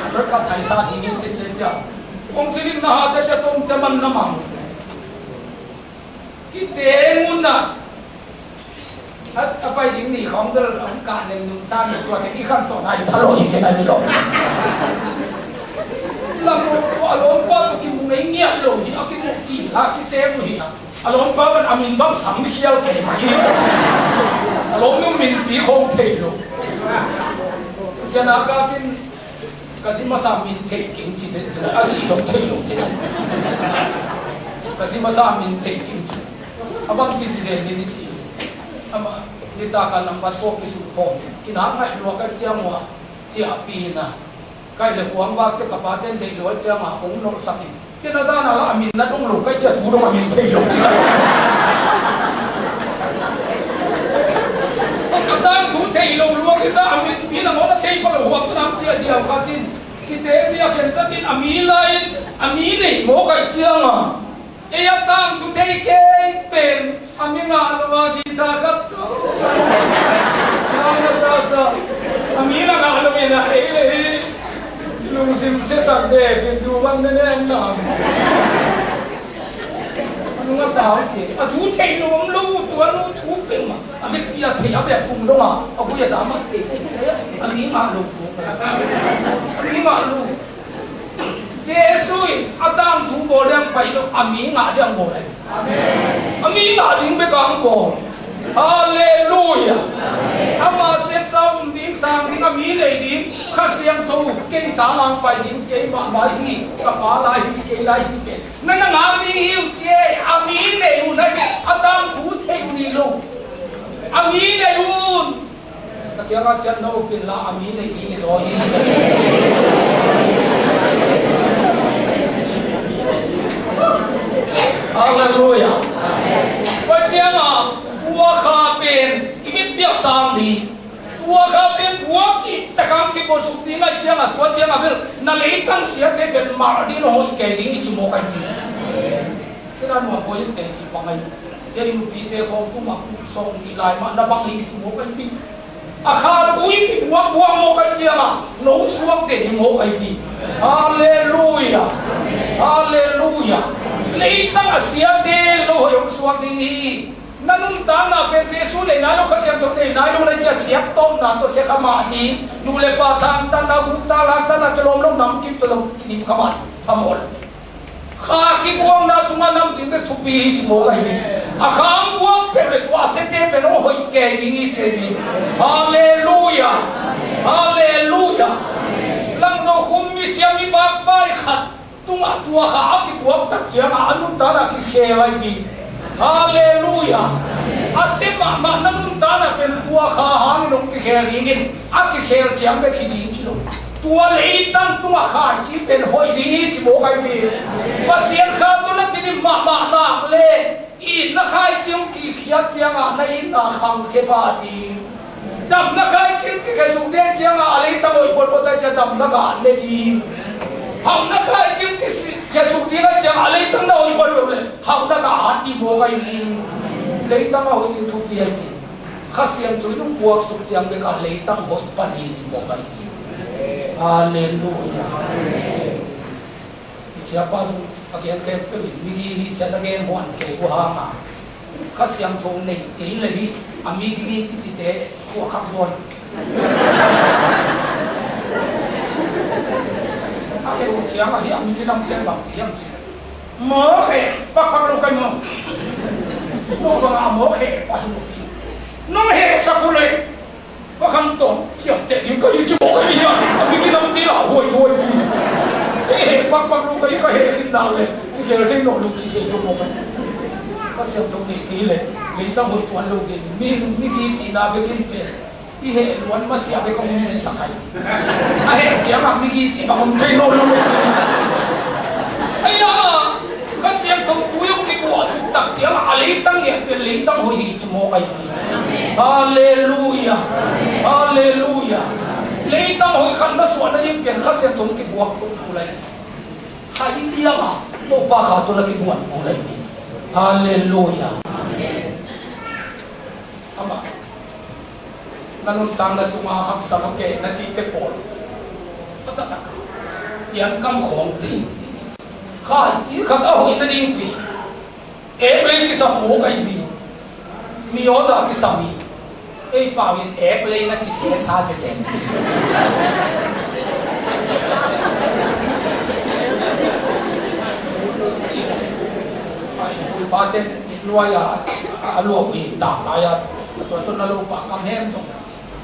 America thaisa ding in tit len dia. Kong silin na ha te te tom te man na mang. Kiteng un a, a, a pai ding ni khawng bel hong kah neng nung sa ni tua teng i khan tawh na hi tha lo hi zen a hi lo. Lam lo tua lawmpa tawh kimu ngei ngiat lo hi, a kimu ci la kiteng uh hi. A lawmpa ban a min bang sam khial kei mah hi. A lawm nung min pi khawng thei lo. Sian a ka fin Ka zi masa min thei keng ci den, a si dong thei lo ci den. Ka zi masa min thei keng ci. A bang ci ci zen ni ci. Ama, ni ta ka number four ki su khong. Ki na ngai lua ka ciang wa. Ci a pi na. Kai le kuang wa ke ka pa ten dei lua ciang a kong nol sa ki. Kei na zan a la a min na dong lo, kai cia tu dong a min thei lo ci. A tangthu thei lo lua kisa a min pi na ngawna thei pa lo huak tu nam cia diau ka tin. Kite mi a khen sa tin a mi lai in, a mi nei maw kai ciang a. Ei a tangthu thei kei pen. A mi ngah lo a guitar khat tawh. Ngah na sasa. A mi ngah lo in a ei le hi. Lungsim siasak de, pen zu bang ne ne an na. Nung a tau ke. A thu thei lo om lo, tua lo thu peuhmah. A vekpi a thei a bek pum dong a. A gui a zam a thei. A mi ngah lo. A mi ngah lo. Jesu in a tangthu bawl ding pai lo, a mi ngah ding bawl ahi. Amen. A mi ngah ding bek a bawl. Halleluia. Amen. Ama siatsa um ding, sang ding, a mi nei ding, Kha Siangtho, kei tang ang pai ding, kei mah lai hi, ka pa lai hi, kei lai hi pen. Na na ngah ding hi uh ci e, a mi nei un ahi, a tangthu thei un hi lo. A mi nei un. Ka kiangah cian na up in la, a mi nei ding hi zaw hi. Halleluia. Tua ciangah tua kha pen i mit piak sang ding. Tua kha pen buak cih takang kibuak suk ding ahih ciangah, tua ciangah bel na leitang siate pen mar ding, na hoih kei ding hi ci mawk ahi hi. Kei na nuam buai in teci pang ahi. Kei nupite khawng tuma kum sawm nih lai mah na bang hi ci mawk ahi hi. A kha tui kibuakbuak mawk ahi ciangah no suak den hi mawk ahi hi. Halleluia. Halleluia. Leitang a siate lo hoih hong suak ding hi. Na nuntakna pen Jesu nei nai lo, Kha Siangtho nei nai lo, na cia siak tawmna tawh sia kha mah hi. Nu le pa thangtatna, guktak laktatna, kilawm lo, namkim tawh lo kidim kha mah hi. Phamawh lo. Kha kibuakna sungah nam ding bek thupi hi ci mawk ahi hi. A kha hong buak peuh le tua a siate pen hong hoih kei ding hi ci hi. Halleluia. Halleluia. Langdo khum misiam i vakvai khat tungah tua kha a kibuak tak ciangah a nuntakna kikhel ahi hi. Halleluia. A sia mahmah na nuntakna pen tua kha hangin hong kikhel dingin a kikhel ciang bek hi ding ci lo. Tua leitang tungah kha i ci pen hoih ding hi ci mawk ahi hi. Pasian kha tawh na ki Mahmah nak le itna khaici hong kikhiat ciangah na itna khangkhia pah ding. Damna khaici hong kikhesuk ding ciangah a leitang hoih puanpuan tai ciang damna gah ne ding. Hauhna khaici hong kikhesuk ding a ciangah a leitang na hoih puanpuan le hauhna gah hat ding mawk ahi ding. Leitang a hoih ding thupi ahi ding. Kha Siangtho in hong puaksuk ciang bekah leitang hoih pan hi ci mawk ahi ding. Halleluiah. I siapa zong a gen khempeuh in migi hi cian a gen huan kei uh hang a, Kha Siangtho nei kei le hi a migi kicite tua khak zuan. A heh uh ciang a hi a migi namte bang ci hiam ci. Mawk he pakpak lo kai maw. Mawk bang a mawk he pakpak lo kai. Nong he sak uh le Ka kham tawm ciamteh ding ka hi ci mawk ahi hi a, a mi kinam ti la huaihuai hi. Heh heh pakpak lo ka hi, ka heh sin nak le kikhel thei nawn lo ci thei ci mawk ahi. Kha Siangtho nei kei le leitang hoih puan lo kei, mi, mi kicihna bek in pen i heh luan masiah bek hong min sak ahi. A heh ciangah mi kicih bang om thei nawn lo. Ahi a, Kha Siangtho tui hong kibuahsuk tak ciangah a leitang ngiat pen leitang hoih hi ci mawk ahi hi. Halleluiah. Halleluiah. Leitang hoih khat na suah nading pen Kha Siangtho hong kibuak thei kul ahi. Kha i liangah Topa Kha tawh na kibuak kul ahi hi. Halleluiah. Amah na nuntakna sungah haksat a kei na cihte pawl a taktak a piankam khawng ti. Khaici khat a hoih nading pi. Ek lei kisam mawk ahi hi. Mi awza kisam hi. Ei pau in ek lei na ci sesa sesen. Ai, ui pa ten Nuai a, a luah uh hi tak lai a, a tua tawh na lo pa kam hem zong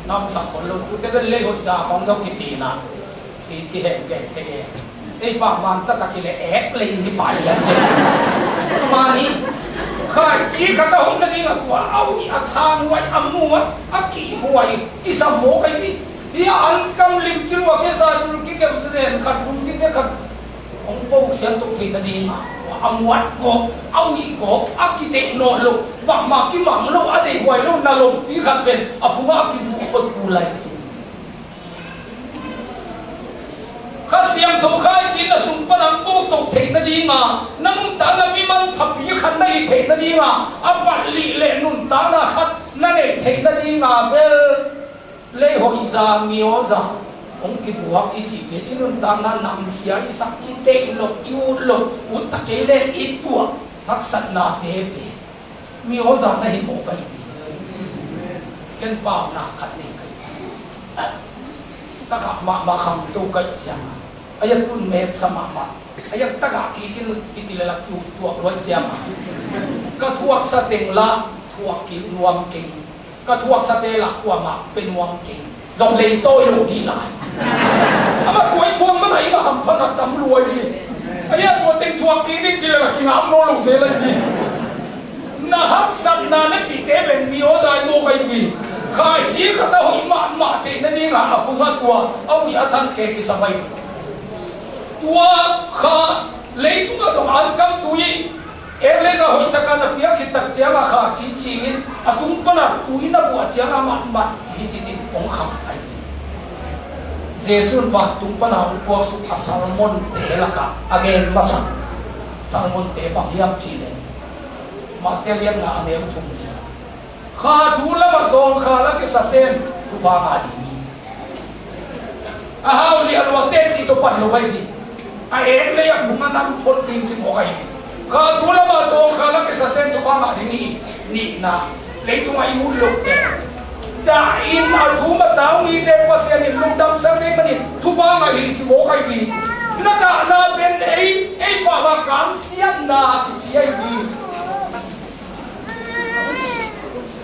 na omsak khol lo. Tute pen lei hoih za khawng zong kicina ki, kihem keng kei e. Ei pah man taktak hi le ek lei hi pah lian se. Mani khaici khat a hong nading a tua a uih a thanhuai a muat a kihhuai kisam mawk ahi hi. Hi a ankam limci lua kesa dul kikeu zen khat bun kikeu khat hong pokhiat to theih nadingah a muat gawp, a uih gawp, a kiteh nawn lo, bangmah kimang lo, a deihhuai lo na lompi khat pen a phungah a kizuh khot kul lai. Kha Siangtho khaici na sung pana hong po to theih nadingah, na nuntakna mi manphapi khat na hi theih nadingah a palih le nuntakna khat na nei theih nadingah bel Lei hoih za, mi aw za hong kibuak i cih pen i nuntakna namsia i sak, i teih loh, i ut loh, ut ta kei leng i tuah haksatnate pen mi aw za na hi mawk ahi hi. Ken paunak khat nei ka hi. Takah mahmah khangto ka hih ciangin a, a tun meksa mahmah a, takah kikil kici le lak kiut tuak luai ciangin, ka thuaksa teng lah thuak kik nuam keng. Ka thuaksate lah kuamah pe nuam keng. Zong leitawi lo dih lai. Amah tuai thuak mana i mah hamphatna tam luai hi. A hia tua teng thuak kik ding ci le lah kingam nawn lo zel ahi hi. Na haksatna na cihte pen mi aw za i mawk ahi hi. Khaici khat a hoih mahmah theih nadingin a phungah tua a uih a thanke kisam ahi hi. Tua kha leitungah zong ankam tui Ek lei za hoih takin a piak khit tak ciangin kha ci cingin a tung pana tui na buah ciangin a matmat hi citin hong kham ahi hi. Jesuh in vantung pana hong puaksuk a sermonte lakah a gen masa sermonte bang hiam cih leh Matthai lian nga a neu thum hi. Kha thu lamah zawngkhal a kisate'n thupha ngah ding hi. A hau liahluate'n cih tawh pan lo ahi hi. A ek lei a phung a nam phot ding cih mawk ahi hi. Kha thu lamah zawngkhal a kisate'n thupha ngah ding hi. Nihna, leitungah i ut loh pen dah in a thum a tau mite Pasian in lungdamsak ding manin thupha ngah hi cih mawk ahi hi. Na dahna pen ei, ei pahmah kamsiamna kici ahi hi.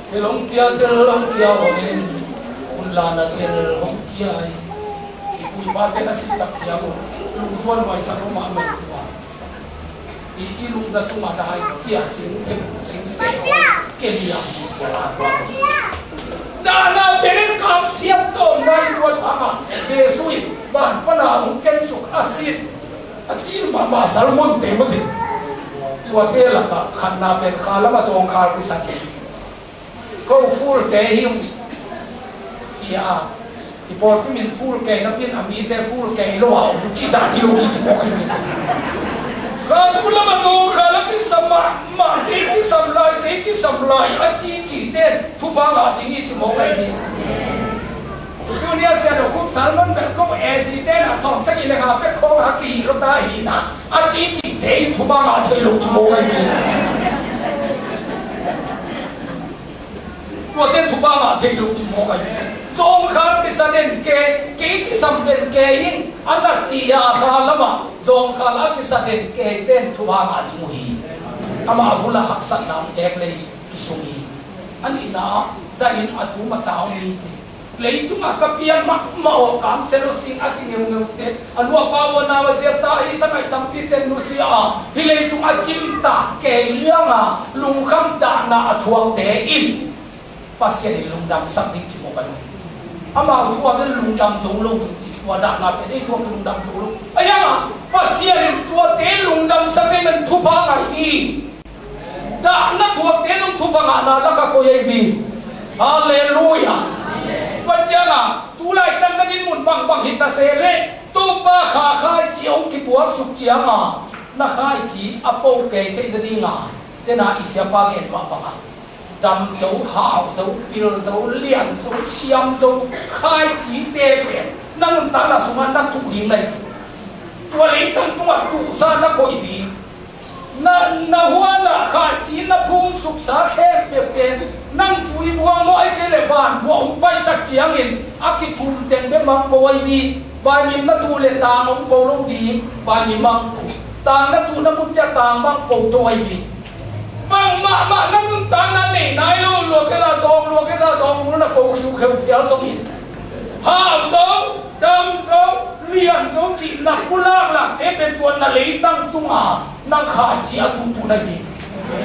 Thil hong kia, thil hong kia hong in, hun lana thil hong kia hi. Ipate na si tak ciang lungzuan huaisak lo mahmah tua. I, i lungna tungah dai kia sing, thil sing te hong kia hi a hi cia la tua. Dahna pen in kamsiam tawh nai tua thama Jesuh in van pana hong kensuk a sin. A cil mahmah sermonte mah hi. Tuate lakah khatna pen kha lamah zawngkhal kisa ding. Ko fulte hi ung, ci a, i pawlpi min ful kei napi in a mite ful kei lo a om cih dan hi lo hi ci mawk ahi hi. Kha thu lamah zawngkhal a kisa mahmah, kei kisam lai, kei kisam lai a cici ten thupha ngah ding hi ci mawk ahi hi. Tuni a Sia Nokhup sermon bel ko A Z ten a sawmsagih le nga pek khawng a kihih lo ta hi na, a cicite in thupha ngah thei lo ci mawk ahi hi. Tuate thupha ngah thei lo ci mawk ahi hi. Zawngkhal kisa den kei, kei kisam den kei in a na ci a, kha lamah zawngkhal a kisa den kei ten thupha ngah ding uh hi. Amah a bul ah haksatna om ek lei kisung hi. A nihna ah dah in a thu mataw mite, leitungah ka pian mahmah aw, kamsel aw sing a ci ngeungeute, a nuapa uh a nau a ziate, hih tangaih tampite nusia a, hih leitung a cimtak kei lianga lungkham dahna a thuakte in Pasian in lungdamsak ding ci mawk ahi hi. Amau thu a bel lungdam zo lo ding ci, tua dahna pen ei thu a kilungdam zo lo. Ahi hangah Pasian in tuate lungdamsak ding in thupha ngah hi. Dahna thuakte zong thupha ngahna lakah koih ahi hi. Halleluiah. Tua ciangah tu laitak na dinmun bangbang hi ta se leh, Topa kha khaici hong kibuaksuk ciangah na khaici a po kei theih nadingah, tena i siapa gen mah bangah dam zo, hau zo, pil zo, lian zo, siam zo khaicite pen na nuntakna sungah na tuh ding na hi. Tua leitang tungah tuhsa na koih ding. Na, na huanah khaici na phumsuksa khempeuhte in nang tui buang maw, ahih kei leh van buah hong pai tak ciangin a kiphum teng bek mah po ahi hi. Vaimim na tuh leh tang hong po lo ding, vaimim mah po. Tang na tuh na mutte a tang mah po to ahi hi. Bang mahmah na nuntakna nei nai lo, lua kei za zawng, lua kei za zawng, na po khiukheu phial zongin, hau zo, dam zo, lian zo cih na pulak lakte pen tua na leitang tunga nang khaici a tuhtuh na hi.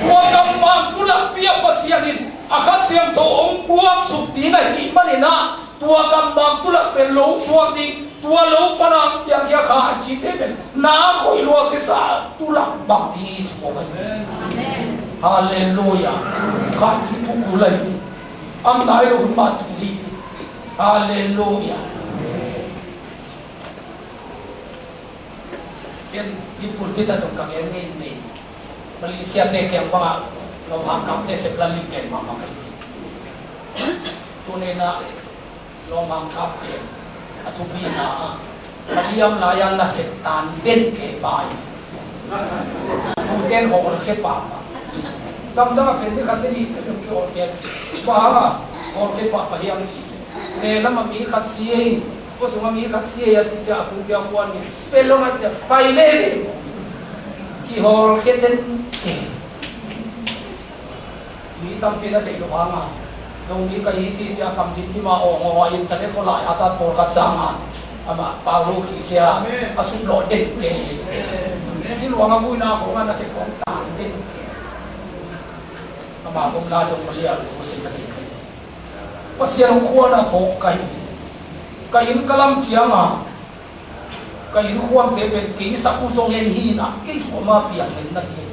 Tua gammang tulakpi ah Pasian in a Kha Siangtho hong buaksuk ding ahih manin ah, tua gammang tulak pen lo suak ding, tua lo pan a piangkhia khaicite pen na khoih lua kisa tulak bang ding hi ci mawk ahi hi. Halleluiah. Khaici tuh kul ahi hi. Am nai lo hun mah tuh ding hi. Halleluiah. Ken hih pulpit ah zong ka gen ngei ni. Malaysia te kiang bangah lawmhangkapte sep la lim gen mahmah ka hi. Tuni in ah lawmhangkapte a thupina ah, a liam lai-a nasep tan den kei pa hi. Puten hawlkhia pahpah. Gamdang a pen ni khat ni nih ka tum ki hawlkhia. Tua hangah hawlkhia pahpah hiam ci. Lehlam a mi khat si ei, khuasung a mi khat si ei a ci ciah a pu kia khuan ni. Pen lo ngat ciah pai leh leh. Kihawlkhia den kei. Mi tampi na theih loh hangah, Zomi ka hi ci ciah kam dimdim a awng awng a internet khawng lai a tat pawlkhat sangah amah pau lo khikhia a suplawh den kei. Siluang a muina khawngah nasep khawng tan den kei. Amah omna zong Malaysia lo si ka nei kei. Pasian hong khuan a phawk ka hi. Ka inn ka lam ciangah ka innkhuamte pen kei sak uh zong en hi na, kei suah ma piang len na hi.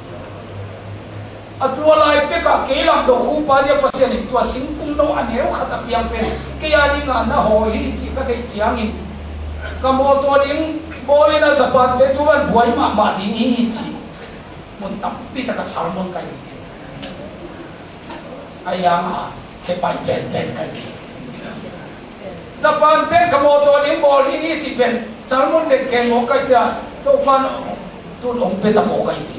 A tua lai pekah kei lam do khupa dia Pasian in tua singkung no a neu khat a piang pen kei a dinga na hawi hi cih ka theih ciangin, ka mawtaw ding bawlin a Japan-te tuan buai mahmah ding hi cih mun tampi tak a sermon ka hi. A yang a khe pai penpen ka hi. Japan ten ka mawtaw ding bawl ding hi cih pen sermon den keng mawk ka hi ciah, Topa'n tun hong pia ta mawk ka hi.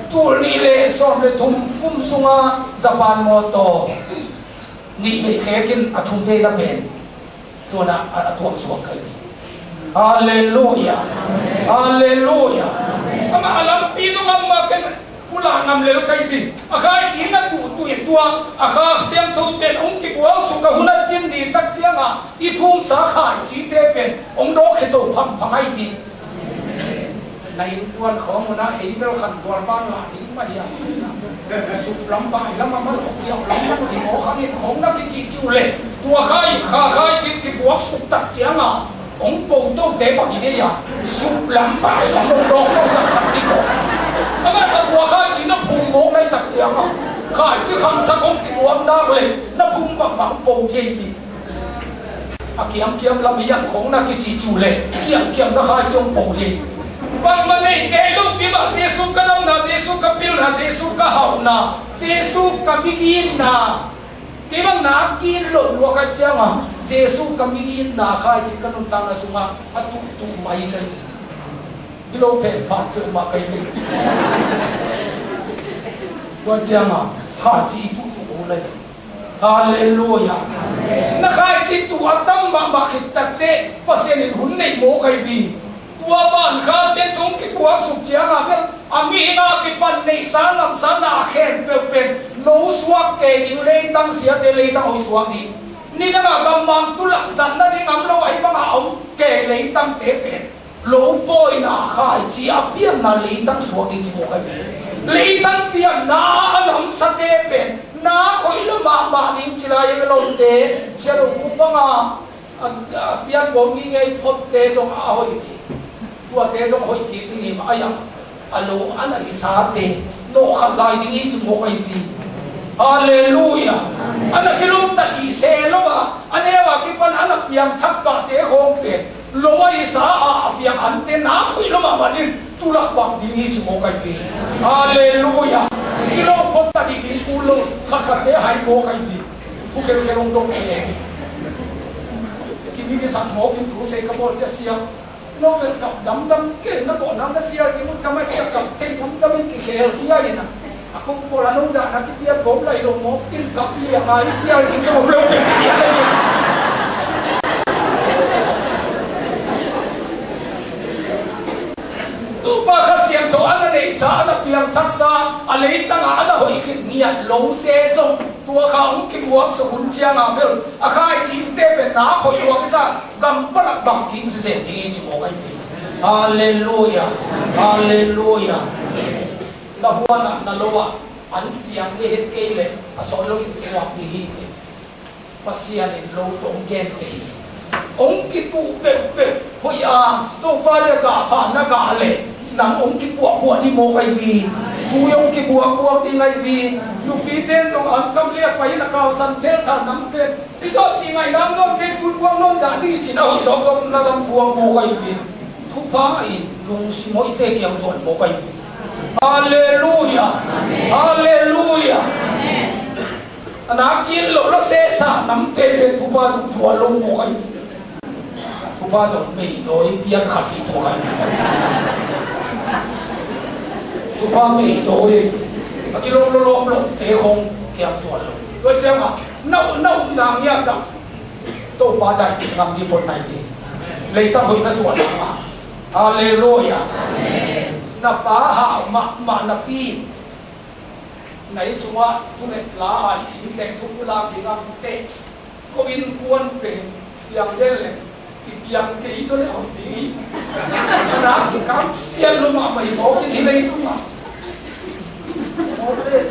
Tul nih le sawm le thum kum sunga Japan mawtaw nih vei khekin a thum veina pen tuan a, a, a tuang suak ka hi. Halleluiah. Halleluiah. Amah a lampi zong amah ken pulak ngam lel ka hi. A khaici na tuh tuh in tua a Kha Siangtho ten hong kibuaksuk a hun a cin ni tak ciangah i phumsa khaicite pen hong dawk khia to phangphang ahi hi. Na innkuan khawng un ah ei bel khan kual ban lah ding mah hiam? Suk lam bai lam a man hok hiau lam man hi maw, khang in khawng na kicih ciu leh tua khai kha khai cin kibuak suk tak ciangah hong po tote bang hi dei a, suk lam bai lam hong dawk to sak sak ding maw? Amah a tua khaici na phum mawk na hih tak ciangah, khaici khamsak hong kibuak nak leh na phum mahmah hong po hi ei. A kiamkiam lam hi ang khong na kici cu leh kiamkiam na khaici hong po hi. Bangmah nei kei lo pi mah, Jesu ka damna, Jesu ka pilna, Jesu ka hauhna, Jesu ka migitna. Kei bang na a kit loh lua ka hih ciangah Jesu ka migitna khaici ka nuntakna sungah a tuhtuh mai ka hi. Hi lo phen phan peuhmah ka hi ve. Tua ciangah khaici i tuhtuh uh lai. Halleluiah. Na khaici tuh a tam mahmah khit takteh Pasian in hun neih mawk ahi vi. Tua van Kha Siangtho hong kipuaksuk ciangah bel a mihing a kipan neihsa lamsa na a khen peuh pen no suak kei ding, leitang siate leitang hoih suak ding. Nidangah gammang tulak zat nading om lo ahi bangah om kei leitangte pen lo pawina khaici a pianna leitang suak ding ci mawk ahi ve. Leitang pianna a lamsate pen na khoih lo mahmah ding ci lai a ve lote. Sia lo fu bangah a, a pian bawm ngingei photte zong a hoih kik, tuate zong hoih kik ding hi mah a, a lo a na hisate nawh khat lai ding hi ci mawk ahi vi. Halleluiah. A na kilawm ta dih se lo a, a neu a kipan a na piangthak pahte khawng pen lo a hisa a, a piang ante na khoih lo mahmah ding tulak bang ding hi ci mawk ahi vi. Halleluiah. Kilawm phot ta dih ding kul lo, khatkhatte hai mawk ahi vi. Thu khelkhel hong dong kei. Kimi kisak mawk in thu se ka bawl cia sia. No bel kap damdam kei na bawh nam na sial ding un ka mai cia kap thei damdam in kikhel khia in a. A kong bawl a nong dah na kipiat gawm lai lo mawk in kap liang a i sial ding ka bawm lo kei khia lai in. Topa Kha Siangtho a na neihsa, a na piangthaksa, a leitangah a na hoih khit ngiat lote zong tua kha hong kibuaksuk hun ciangah bel a khaicite pen na hoih lua kisa gam palak bang ding sisen ding hi ci mawk ahi ve. Halleluiah. Halleluiah. Na huanah na lo ah an piang ding het kei leh a sawt lo in suak ding hi teh. Pasian in lo tawh hong gente hi. Hong kituh peuhpeuh hoih a, Topa le gah pha na gah leh nang hong kipuahpuah ding mawk ahi vi. Tui hong kibuakbuak ding ahi vi. Nupite in zong an kam le a pai in a kausan thelthal nam pen i tawh ci ngaih nam nawn kei, tui buak nawn dah dih cin a hoih zawkzawk na lam buak mawk ahi vi. Thupha in lungsim hoihte kiang zuan mawk ahi vi. Halleluiah. Halleluiah. A nak kil loh lo sesa namte pen thupha zong zual lo mawk ahi. Thupha zong meidawi pian khat hi tua kha hi. Thupha meidawi a kilawm lo lawm lohte khong kiang zual lo. Tua ciangah na, na upna ngiat ah Topa dai ngam dih phot nai dih. Leitang hoih na suan ah. Halleluiah. Na pa hau mahmah napi na inn sungah thunget la a, inntek thupulak ding a teh ko innkuan pen siang den le kipiang kei zaw le a hoih ding hi. Na kikam sial lo mahmah hi maw kithilei tungah. Maw le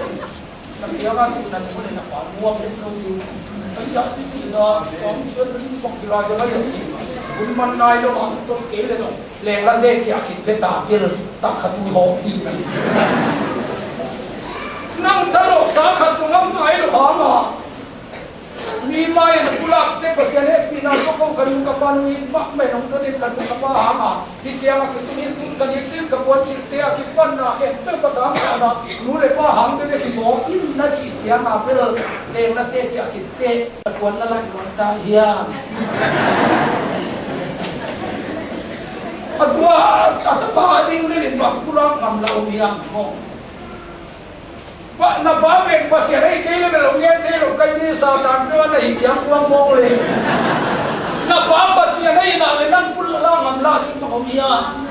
na piang a tun nan ko le na pa nuam het lo ding. Ai ya si si na kong sial lo ding bok kilai zaw ai ya si. Kun man nai lo a tun kei le zaw. Lenglate ciah khit ve ta kil tak khat tui hawm ding ka hi. Nang thalawhsa khat tungah ngai lo hang a, mi mai-ah na pulakte Pasian hehpihna tawh ko ka nu ka pa nung it mahmah in hong donin ka nu ka pa hang a, hih ciang a kitung in tung ka dik ding ka puansilhte a kipanna khempeuh ka sang ka na nu le pa hang dede kibawl in na cih ciang a bel lenglate ciah khit teh. Ka kuan na laih luang ta hiam? A tua a tapa a ding lilin bang pulak ngam la om hiam maw? Pa, na pa pen Pasian ahi kei le bel hong ngen thei lo kai ni Satan peuh a na hi kiang kuang mawng le. Na pa Pasian ahi nak le nang pulak ngam la ding bang om hiam?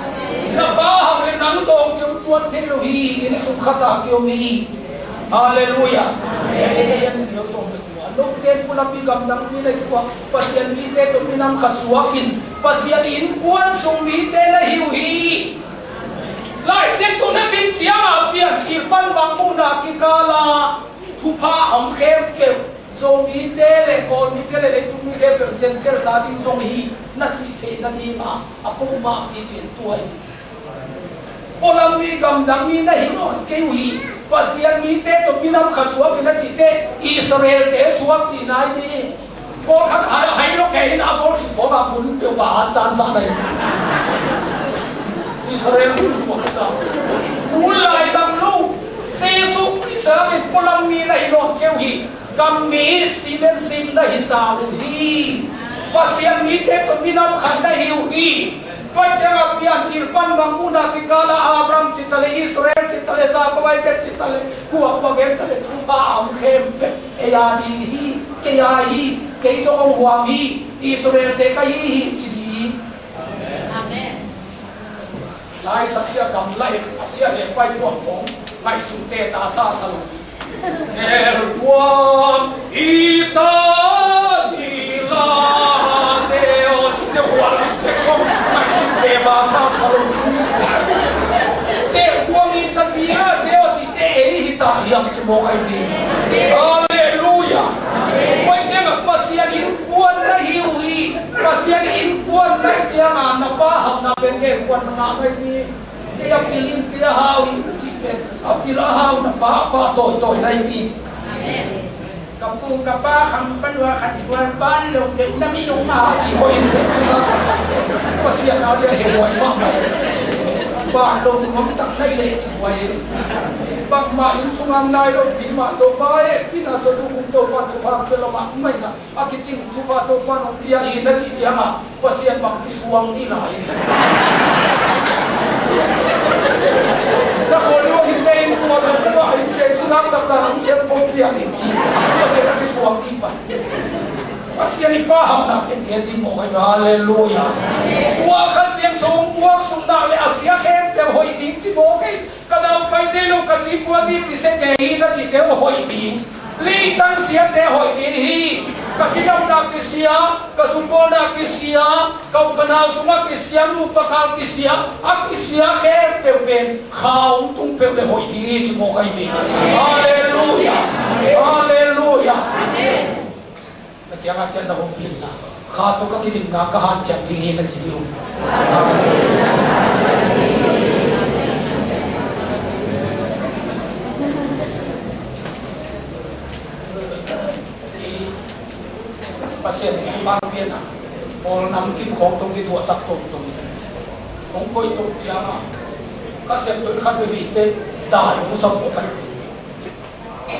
Na pa hang le nang zawng ciang tuan thei lo hi, inn sung khat a kiom hi. Halleluiah. Amen. Amen. Note in pulak mi gamdang mi na hi tua Pasian mite tawh minam khat suakin Pasian innkuan sung mite na hi uh hi. Lai Siangtho na sim ciang a Piancil pan bang muhna kikal a thupha a om khempeuh Zomite le Kawlmite le leitung mi khempeuh Gentile ta ding zong hi na cih theih nading a a pumah pi pen tua hi. Pawlam mi, gamdang mi na hi nawn kei uh hi. Pasian mite tawh minam khat suak in a cihte Israel-te suak cihna hi. Pawlkhat hai, hai lo kei in a gol khit khawng a vun peuh va hat caan sa na hi. Israel hun luang sa. Hun lai zang lo. Jesu Khrist in pawlam mi na hi nawn kei uh hi. Gam mi, citizenship na hi ta uh hi. Pasian mite tawh minam khat na hi uh hi. Tua ciangah Piancil pan Mangmuhna kikal ah Abraham cih ta leh, Israel cih ta leh, Jakob, Isaac cih ta leh, kua kua gen ta leh, thupha a om khempeuh ei a ding hi, kei a hi, kei zong hong huam hi, Israel-te ka hi hi, ci ding hi. Amen. Lai sak ciah gamla in a sia le pai puak khong ngaihsut te ta sa sa lo. Hel tuam i ta zi la te aw, ci te hua lam te khong ngaihsut te ta sa sa lo. Hel tuam i ta zi la te aw, ci te ei hi ta hiam ci mawk ai ding. Halleluiah. Pai ciangah Pasian innkuan na hi uh hi. Pasian innkuan na hi ciangah na pa hauhna pen kei kuan na ngah ngai hi. Kei a pil in, kei a hau in, na cih pen a pil a hau na pa, a pa tawitawi na hi hi. Ka pu ka pa kham pan ua khat ua ban lo deuh na mi ung a ci hoih in deuh ci hau saksak. Pasian a zia he huai mahmah. Ban lo nuam tak na hi leh ci huai. Bangmah inn sungah nai lo pi mah Topa e, pi na tawh tu kum Topa thupha pia lo mahmah hi na. A kicing thupha Topa nong pia hi na cih ciangah Pasian bang kisuang dih lai. Na khawl lo hi te in tua sa tua hi te tu lak sak ta nong siam pawh pia hi ci. Pasian a kisuang dih pan. Pasian i pa hauhna pen kei ding maw kai. Halleluiah. Tua Kha Siangtho hong buak suk nak leh a sia khempeuh hoih ding ci maw kai. Ka daupai te lo ka sipua zi kisia kei hi na cihte uh hoih ding. Leitang siate hoih ding hi. Ka cidamna kisia, ka sungkawlna kisia, ka u ka nau sungah kisia, nupa kal kisia, a kisia khempeuh pen kha hong tung peuh le hoih ding hi ci mawk ahi hi. Halleluiah. Halleluiah. Na kiangah ciah na hopih inla, kha tawh ka kidimna ka hanciam ding hi na ci ding uh. Pasian in thupha piakna pawl nam kim khawng tawh kithuahsak tawmtawm hi. Hong koih tawh ciangah Kha Siangtho in khat veve te dai hong sa mawk ahi.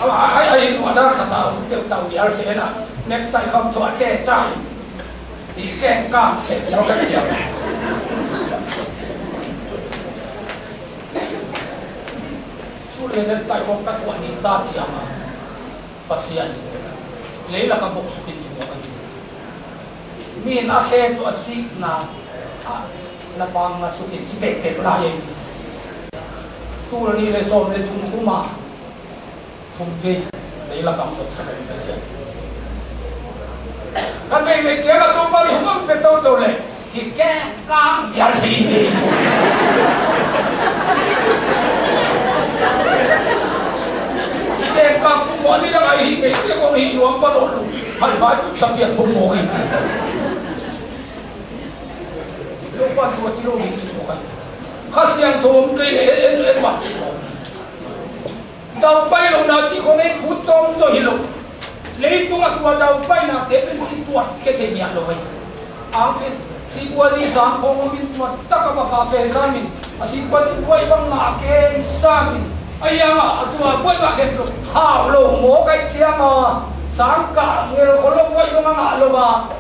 A, a, a, a, in order khat a om teuh tau vial se na, necktie khawng thuah cecah in, i kengkang se vial ka ciam. Suit le necktie khawng ka thuah ni ta ciam a, Pasian in leilak a bok suk in ci mawk ahi. Mi in a khe tawh a sikna ah na pang na suk in ci tektek lai ahi. Tul nih le sawm le thum kum a thum vei leilak ah bok sak ahi Pasian. Kan veivei ciang a Topa thum a pia toto le hih kengkang vial thei hi. Kengkang pumawh ni dang ahi hi kei te kong hih nuam pa lo lo. Haihai pumsa pian pumawh hi. Lo pan tua ci lo hi ci mawk ahi. Kha Siangtho om kei le en en mak ci mawk. Daupai lohna cih khong ei khut tawng tawh hi lo. Leitungah tua daupainate pen kituat khia thei ngiat lo hi. Amen. Sipua zi sang khong om in tua tak a va kah kei sam in, a sipua zi buai bangmah a kei sam in, a iangah a tua buai mah khen lo. Hau lo maw kai ciang a, sang kah ngel khol lo buai zong a ngah lo a.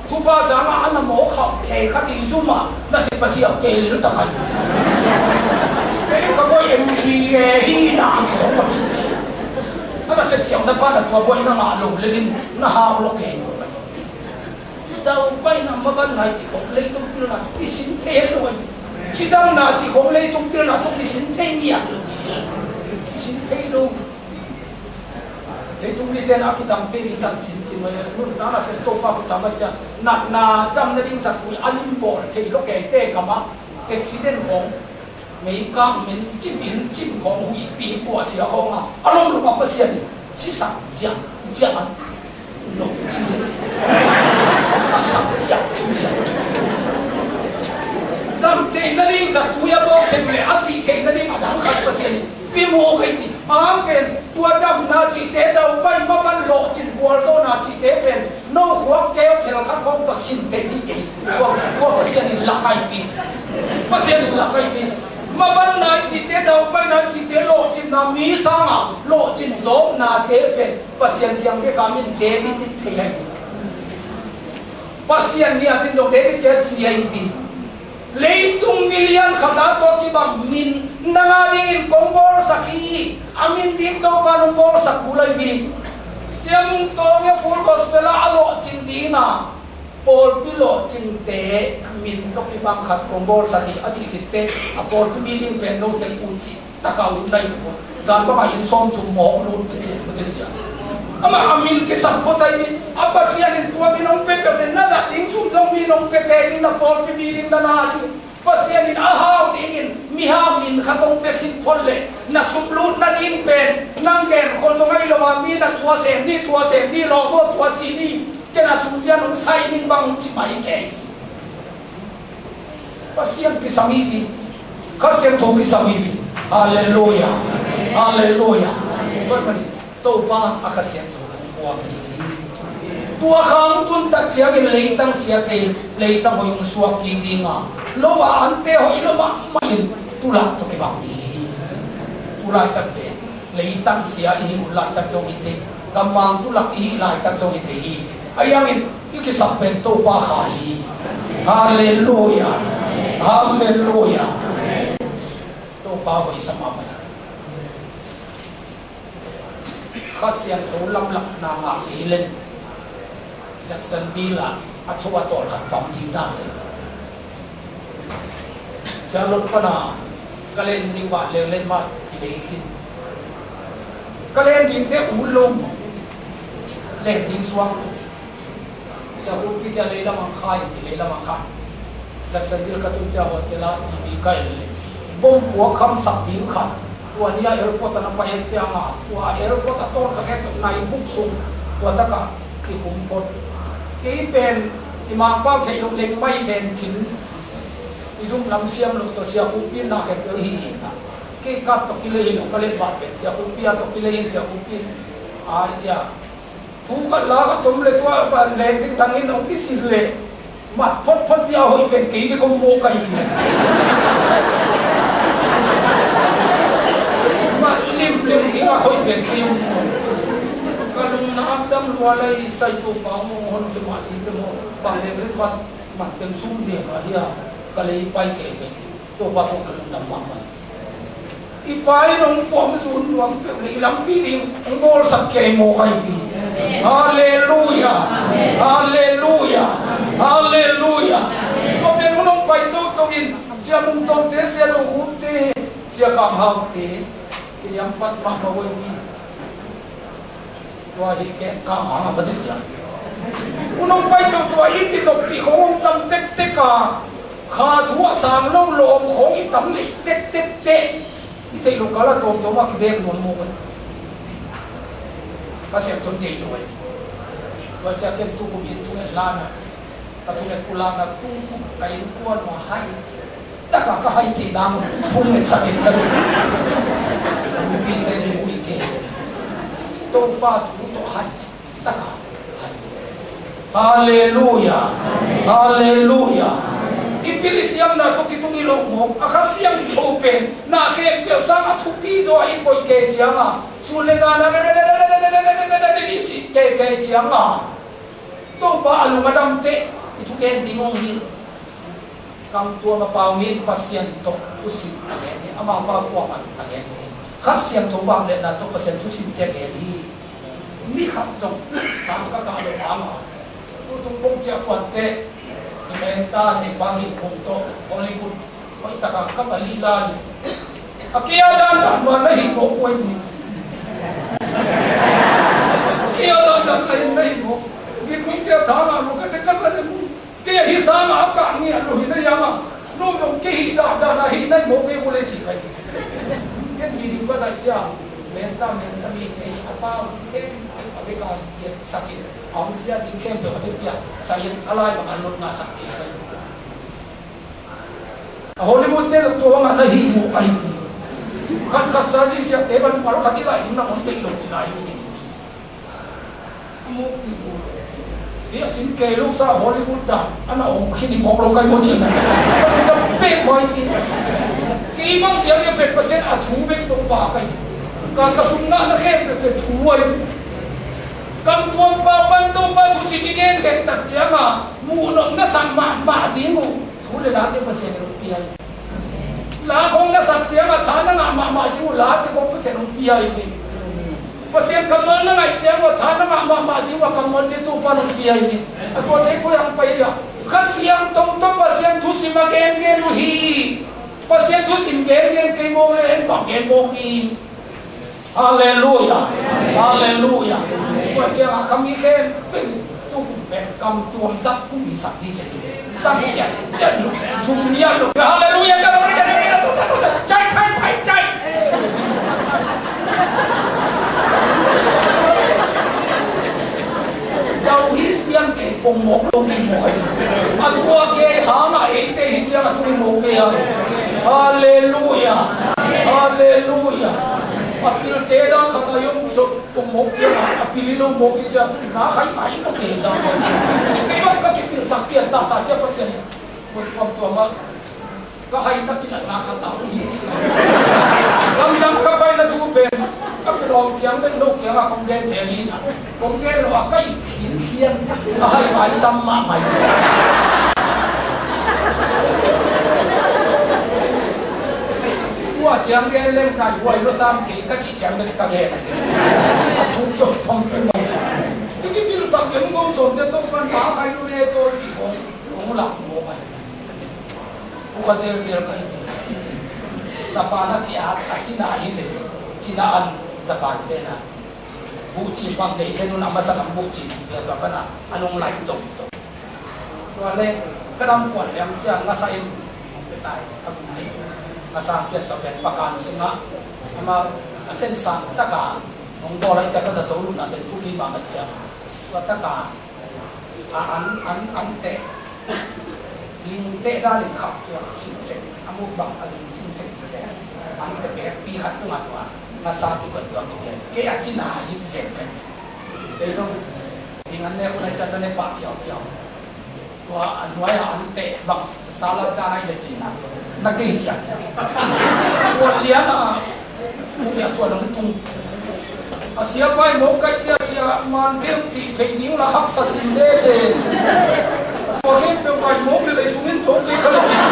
Thupha sangah a na mawk khauh thei khat i zum ah na sep a siau kei lel ta khai. Kei ka buai M B A hi na ang khawng ka cih. A na sep siau na pa na tua buai na ngah lo lel in na hau lo kei. Daupaina maban nai cih khawng leitung pilna i sin thei lo ai. Cidamna cih khawng leitung pilna tung i sin thei ngiat lo. I sin thei lo. Leitung mite na a kidamte ding zat sinsin mah, nuntakna pen Topa khut ah mah ciang, natna damna ding zat kul a lim bawl thei lo keite kamah, accident khawng, meikang min, cim in, cim khawng, huihpi, kuahsia khawng a, a lomlom a Pasian in sisak ziahziah a, no, sisak ziahziah. Dam theihna ding zat kul a bawl thei le a sih theihna ding a Pi mu kei ti, a hang pen, tua damna cihte, daupai mavan lawhcin gualzawhna cihte pen, no khuak keu khel khat khawng tawh sin thei ding kei. Tua, tua Pasian in lak ahi hi. Pasian in lak ahi hi. Mavanna cihte, daupaina cihte, lawhcinna mi sanga, lawhcin zawknate pen, Pasian kiang bek a min David in thei ahi hi. Pasian niatin zong David kiang ci ahi hi. Leitung milian khat a tua kibang min nang a dingin kong bawlsak hi, a min ding Topa nong bawlsak kul ahi hi. Sia Mung Tawng a Full Gospel ah a lawhcin ding a, pawlpi lawhcinte min tawh kibang khat kong bawlsak hi a cih khit teh, a pawlpi mi ding pen note uh cih taka ut nai uh. Zan bangah inn sawmthum mawk lut ci ci mate sia. Amah a min kisam phot ahi hi. A Pasian in tua min hong pia peuh teh na zat ding sum zong mi in hong pia kei ding, na pawlpi mi ding na na ding. Pasian in a hau dingin mihau min khat hong pia khin phot leh na sum lut nading pen nang genkhol zong ahi lo a, mi na tua sem ni, tua sem ni, lawm aw, tua ci ni, ken a sum zia nong sai ning bang ci mai kei. Pasian kisam hi hi. Kha Siangtho kisam hi hi. Halleluia. Halleluia. Tua ahih manin Topa a Kha Siangtho hong buang hi. Tua kha hong tun tak ciangin leitang siate, leitang hoih hong suak kik ding a, lo a ante hoih lo mahmah in tulak tawh kibang hi. Tulaitak pen leitang sia i hih hun laitak zong hi thei, gammang tulak i hih laitak zong hi thei hi. Ahi hangin i kisap pen Topa Kha hi. Halleluia. Halleluia. Topa hoih sa mahmah hi. Kha Siangtho lamlahna ngah kei leng Jacksonville ah a cho a tawlkhat vam ding dan le. Sia Lot pana ka len ding vah leuleu mah kilei khin. Ka len ding teh ut lo maw? Len ding suak. Sia Khup Pi tia leilam ang khai ci, leilam ang khai. Jacksonville ka tun cia hotel ah T V ka en le, bom puak khamsak ding khat. Tua ni a airport a na pai ciang a, tua airport a tawn ka ngen nai buk sung, tua taka i khum phot. Kei pen i mangpau theih loh leng mai ven cin. I zum lam siam loh tawh Sia Khup Pi na khempeuh hi hi. Kei kap tawh kilei hi lo, ka let bah pen Sia Khup Pi a tawh kilei in Sia Khup Pi. Ai cia. Thu khat la ka tom le tua van leng ding dangin hong kisil le. Mat photphot bia hoih pen kei bek hong mawk ahi hi. Mat limlim ding a hoih pen kei hong mawk. Ka lungna ap dam lua lai sai Topa hong hon kei mah si te maw. Bang leng leng mat, mat teng sum ding a hia. Ka lei pai kei kei ti. Topa tawh ka lungdam mahmah. I Pa in hong puang zun nuam peuh le i lampi ding hong bawlsak kei mawk ahi hi. Halleluia. Halleluia. Halleluia. Tua pen hun hong pai toto in Sia Mung Tawngte, Sia Do Khupte, Sia Kam Haute, i liampat mahmah uh ahi hi. Tua hi kei kang hang a mate sia. U nong pai tua tua i ti zok pi khong hong tam tektek a, kha thu a sang lo lawm khong i tam nei tektek teh. I theih lo kal a tawmtawm a kibek nuam mawk a. Ka siam thon thei lo a. Tua cia ken tu kum in tu en lan a. Ka thunget pulakna tung ka innkuan uh a hai taka ka hai kei dang un thunget sakin ka ci. Mipite nu i ke Topa thu tawh hai taka hai. Halleluia. Halleluia. I pil i siamna tawh kitung i lo mawk a Kha Siangtho pen na khempeuh sang a thupi zaw a i koih kei ciang a sun le zan a i cih kei kei ciang a Topa a lung a dam teh i thugen ding hong hi. Kam tuam a pau in Pasian tawh thusim a gen hi. Amau pau kuaman a gen hi. Kha Siangtho vangliatna tawh Pasian thusim te a gen hi. Ni khat zong sang ka kah lo hang a tutung pong ciah kuan teh i menta nei bangin hong tawh Hollywood hoih taka ka pali la le a kia dan dan ma na hi mawk uai ni. Kia dan dan na hi na hi mawk. Gik mung kia thang a mawk ka cek ka sa le mung. Kei a hi sang a kah ngiat lo hi na hiam a, no zong kei hi dahdah na hi na hi mawk ve bu le ci kai. Ken hi ding ka zai cia menta menta mi kei a pau ken a vek a giat sakin a hong zia ding khempeuh a vek pia sakin a lai bang a lot na sak kei kai. A Hollywood te tua bang a na hi mawk a hi. Khat khat sa zisiate ban pal khat i laih ding na hong deih lo ci lai hi. Hi a sin kei lo sa Hollywood dan a na om khin i mawk lo kai maw ci na. A lungdam pek mai ti. Kei bang tiang i a pek Pasian a thu bek tong pa kai. Ka ka sum ngahna khempeuh thu ai ti. Gam tuam pa pan Topa thusim i gen gen tak ciangin muh nop na sak mahmah ding uh. Thu le late Pasian in hong pia hi. La hong na sak ciangin tha na ngah mahmah ding uh late hong Pasian hong pia hi. Pasian kammal na ngaih ciangin tha na ngah mahmah ding uh a kammalte Topa in hong pia hi. A tuate koi hong pai hi a. Kha Siangtho tawh Pasian thusim a gengen uh hi. Pasian thusim gengen kei mawk le en bang gen mawk hi. Halleluia. Halleluia. Tua ciangin a kam i khen. Tua kum pen kam tuam sak kum i sak di se tu. Sak ciat ciat lu. Zum lian lu. Halleluia. Ka lo ni ka ni ka ni ka ni. Cai cai cai cai. Dau hi piang kei pong mawk lo ni mawk ai. A tua kei hang a eite hi ciang a tung mawk ve a. Halleluia. Halleluia. A pilte dang khat a yong sot kong mawk ciang a, a pil i lo mawk i ciang na khai khai mawk kei dang. Kei bang ka kipilsak pian ta ta ciang Pasian in. Mut tuam tuam a. Ka hai na kilat na khat a uh hi. Lamdang ka pai na thu pen. Ka kilawm ciang bek no kiang a kong gen zel hi na. Kong gen lo a ka ip khin khian. Ka hai vai tam mahmah hi. Tua ciang gen leng nai huai lo sam kei ka cih ciang bek ka gen. A thu cop thong pen mai. I kipilsak gen ngom som ciang tong pan ka hai lo le to cih kong. Kong lak mo mai. Kua zelzel ka hi. Japan a kiat a Cina hi zelzel. Cina an Japan te na. Buhcin bang nei zen un a masa lam buhcin. Bia tua pana a nung lai tong tong. Tua le ka dam kuan liang cia ngasa in. Petai a bu ni. Ngasa pian tua pian pakan sunga. Ama a sen sang taka. Nong bawl lai cia ka zato luna pen thupi ma mai cia. Tua taka. A an, an, an teh. Ling teh dan in khap tua sinsek. A muk bang a zung sinsek sese. An teh pek pi khat tunga tua. Ngasa tu kan tua mi pian. Kei a Cina hi sese kan. Kei zong. Zing an ne kun a can na ne pa kiau kiau. Tua an nuai a an teh bang. Salat dan ai le cin na kei cia cia. Ua lian a, ua lian suan hong tung. A sia pai mo kai cia sia man kei hong cih phei ding la haksa sin de de. Tua kei peuh pai mo le lei sungin thok kei kha le cin.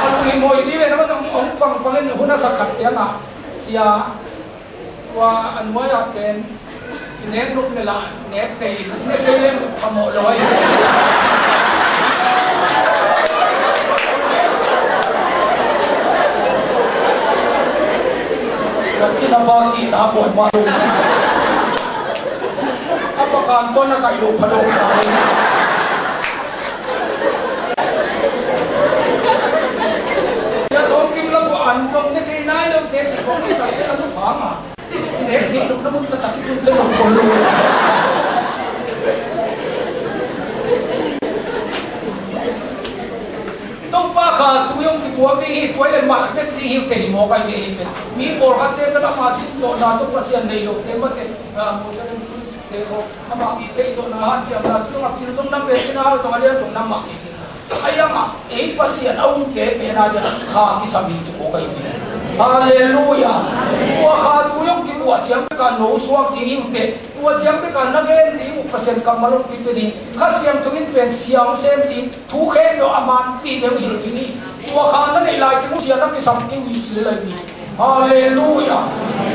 A lung hi mo hi di ve na man hong pang pang in hun a sak khat ciang a sia. Tua a nuai ah pen i nek luk le lah nek kei, nek kei leng phamawh lo ahi. Tua cin a pa kihta huai mah lo. A pakan tawh na kaih lo pha lo. Sia Thawng Kim la bua an zong ne thei nai lo te ci kong ni sa te a lu phang a. Ne thei lo na mun ta ta ki tun te lo ko lo. Topa kha tu yong ki buak ni hi, tua le mal bek ni hi te hi mawk ai ve hi pe. Mi pawlkhat te ka la ma sin zawhna tawh Pasian nei lo te mate. Muslim Christian te ko. Amah i theih tawh na hanciamna tu zong a pil zong na pek in a hau zong a lian zong na mah kei ding. A iangah ei Pasian a umte pen a dia kha kisam hi cu aw kai ding. Halleluia. Tua kha tu zong kibuah ciang beka no suak ding hi uh teh. Tua ciang beka na gen ding uh Pasian kammal hong kipia ding. Kha Siangtho in pen siang sem ding. Thu khempeuh a man ti deuh hi lo ding hi. Tua kha na neih lai teng uh sia na kisam kei uh hi ci le lai ding. Halleluia.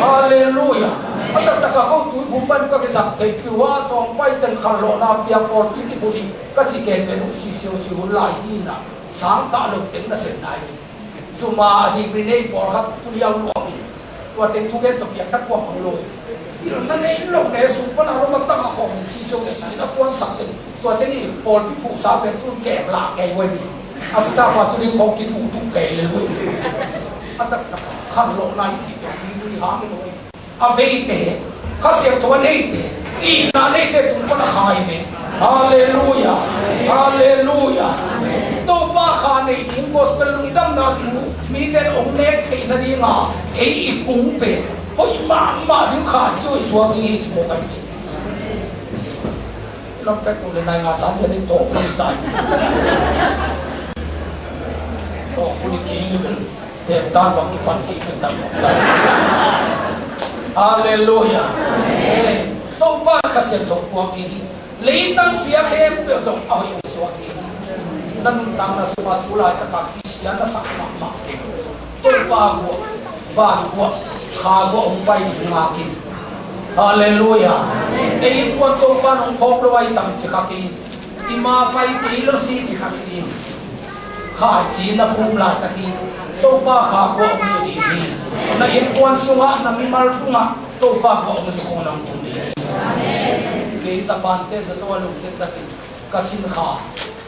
Halleluia. A taktak a ko tuiphum pan ka kisam thei piu a tawng pai teng khanlawhna piang pawlpi kipu ding ka ci ken pen uh si sio si hun lai hi na. Sang tah lo teng na sem nai ding. Zuma a degree nei pawlkhat tu liau luang in. Tua teng thugen tawh piak tak kuang bang lo in. Thil na nei lo ne sung pan a lo ma tang a khawm in si so si cin a kuang sak teng. Tua teng i pawlpi phuhsa pen tun kem lah kei uai ding. A sita pa tu ding khawng kitu tu kei le lui. A taktak khan lo nai ci pen degree hang in uai. A veite, Kha Siangtho a neite, itna neite tung pan a khai ve. Halleluia. Halleluia. Topa kha nei ding gospel lungdamna thu mite in hong nek theih nadinga Ei i kung pen hoih mahmah ding kha ci-a i suak hi ci mawk ahi hi. Lam pek tu le nai nga san pen ei tawp hi tai. Tawp hi kei ni bel. Te tan bang kipan kei pen tan bang tai. Halleluia. Eh, Topa Kha Siangtho puak hi hi. Leitang sia khempeuh zong a hoih suak hi. Na nuntakna sungah tu laitaka kisia na sak mahmah. Topa guah, van guah, kha guah hong pai ding ngak in. Halleluia. Ei innkuan Topa nong phawk lo a hi tam ci kha kei in. I ma pai kei lo si ci kha kei in. Khaici na phum laitak hi. Topa kha guah hong zu ding hi. Na innkuan sungah, na mimal tungah Topa guah hong zu kong nang tum ding hi. Kei Japan te zato a lungdam takin ka sinkha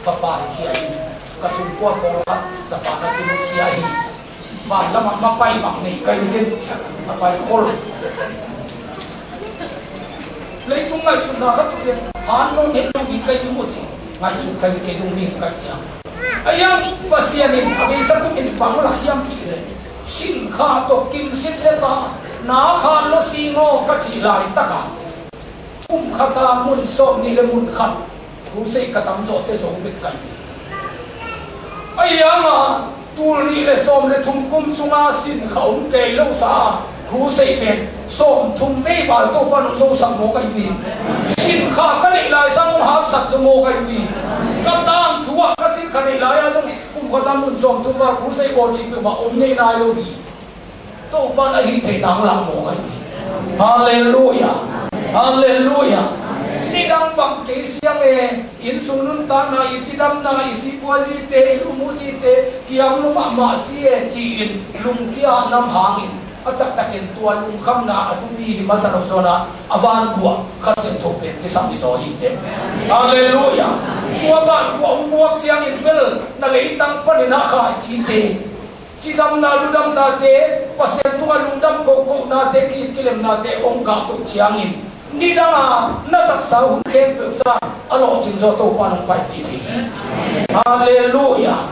ka paikhia in, ka sungkua pawlkhat Japan a kimusia hi. Van lamah mapai bang nei kai ni ken a pai khol. Leitung ngaihsutna khat uh pen han nong het lo mi kai ni maw ci. Ngaihsut kai ni kei zong mi kai ciang. A iang Pasian in a beisa kum in bang lak hiam cih leh, sinkha tawh kim sitset a, na khan lo si ngaw ka cih laitaka kum khata mun sawm nih le mun khat crusade ka tamzawhte zo bek kai hi. A iang a tul nih le sawm le thum kum sunga sinkha om kei lo sa a crusade pen sawm thum vei val Topa nong zosak maw kai hi. Sinkha ka neih lai sang hong hausak zo maw kai hi. Ka tangthu ah ka sinkha neih lai a zong kum khata mun sawm thum val crusade bawl cih peuhmah om nei nai lo hi. Topa na hih theih nang lam maw kai hi. Halleluia. Halleluia. Nidang bang kei siang e, innsung nuntakna, i cidamna, i sipua zite, i lumuh zite kiam lo mahmah si e ci-in lungkia nam hangin a taktakin tua lungkhamna a thupi hi masa lo zawnah a vanguah Kha Siangtho pen kisam hi zaw hi te. Halleluia. Tua vanguah hong buak ciangin bel na leitang panin a khaicite, cidamna ludamnate, Pasian tungah lungdam kohkohnate, ki-it kilemnate hong gah tuk ciangin nidang a na zatsa hun khempeuh sang a lawhcing zaw Topa nong paipih thei hi. Halleluia.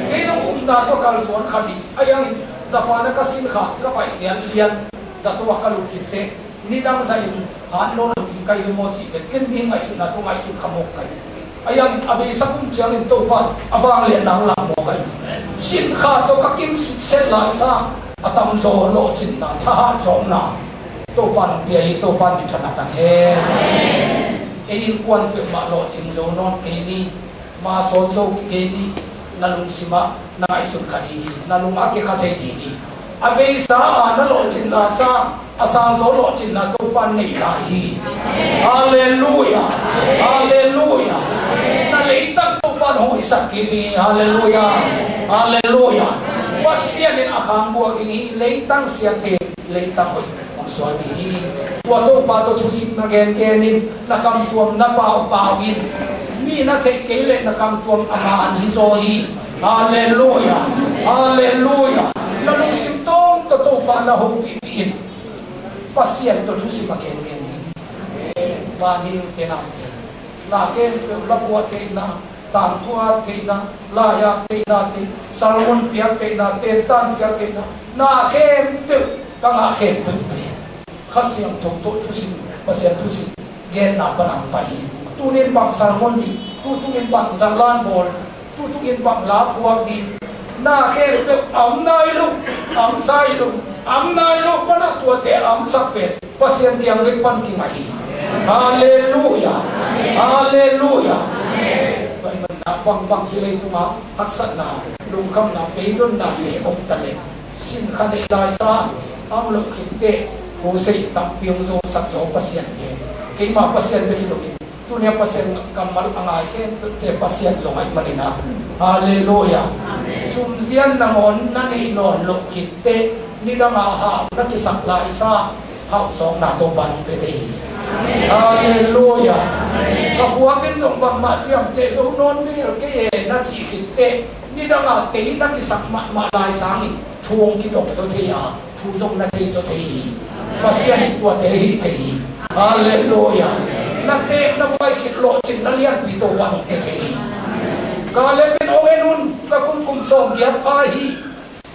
Kei zong upna tawh kalsuan khat hi. A iangin Japan a ka sinkha ka paikhiat lian zato a ka lut khit teh nidang zahin hat nawn lo ding kai hi maw cih pen ken mi ngaihsutna tawh ngaihsut kha mawk kai. A iangin a beisa kum ciangin Topa a vangliatna hong lam mawk kai. Sinkha tawh ka kim sitset lai sa a tamzaw lawhcinna, thahat zawkna Topa nong pia hi. Topa min thang tang hen. Ei innkuan peuhmah lawhcing zo nawn kei ni. Ma sawm zo kei ni. Na lungsimah na ngaihsun kha ding hi. Na lung a kikha thei ding hi. A veisa a na lawhcinna sa, a sangzaw lawhcinna Topa nei lai hi. Halleluia. Halleluia. Na leitang Topa na hoihsak kik hi. Halleluia. Halleluia. Pasian in a khang buak ding hi. Leitang siate leitang hoih hong suak ding hi. Tua Topa tawh thusim na gengen in, na kamtuam na paupau in. Mi na theih kei leh na kamtuam a man hi zaw hi. Halleluia. Halleluia. Na lungsim tawng tawh Topa na hopihpih in. Pasian tawh thusim a gengen hi. Van hi ute naute, na khempeuh, la phuah theihna, tangthu at theihna, lai-at theihna, sermon piak theihna, tentan piak theihna, na khempeuh, ka ngah khempeuh pen Kha Siangtho tawh thusim, Pasian thusim genna pan a hong pai hi. Tuni in bang sermon ding, tu tung in bang zanlan bawl, tu tung in bang la phuak ding, na khempeuh a om nai lo, a om sa hi lo, a om nai lo pan a tuate a omsak pen Pasian kiang bek pan kingah hi. Halleluia. Halleluia. Tua ahih manin ah bangbang hi leitungah haksatna, lungkhamna, beidonna le om ta leh, sinkha neih lai sa a om loh khit teh, crusade tampi hong zosak zaw Pasian hi. Keimah Pasian bek hi lo hi. Tuni a Pasian kammal a ngai khempeuhte Pasian zong ahih manin ah. Halleluia. Sumzian nangawn na neih nawn loh khit teh, nidang a hau na kisak lai sa hauhsawkna Topa nong pia thei hi. Halleluia. Ka puak in zong bangmah ciamteh zo nawn mel kei e na cih khit teh, nidang a tei na kisak mahmah lai sangin thu hong kidong zaw thei a, thu zong na thei zaw thei hi. Pasian in tuate hih thei hi. Halleluia. Na teh na buai khit lawhcinna lianpi Topa nong pia thei hi. Kaleb in hong en un, ka kum kum sawmgiat pha hi.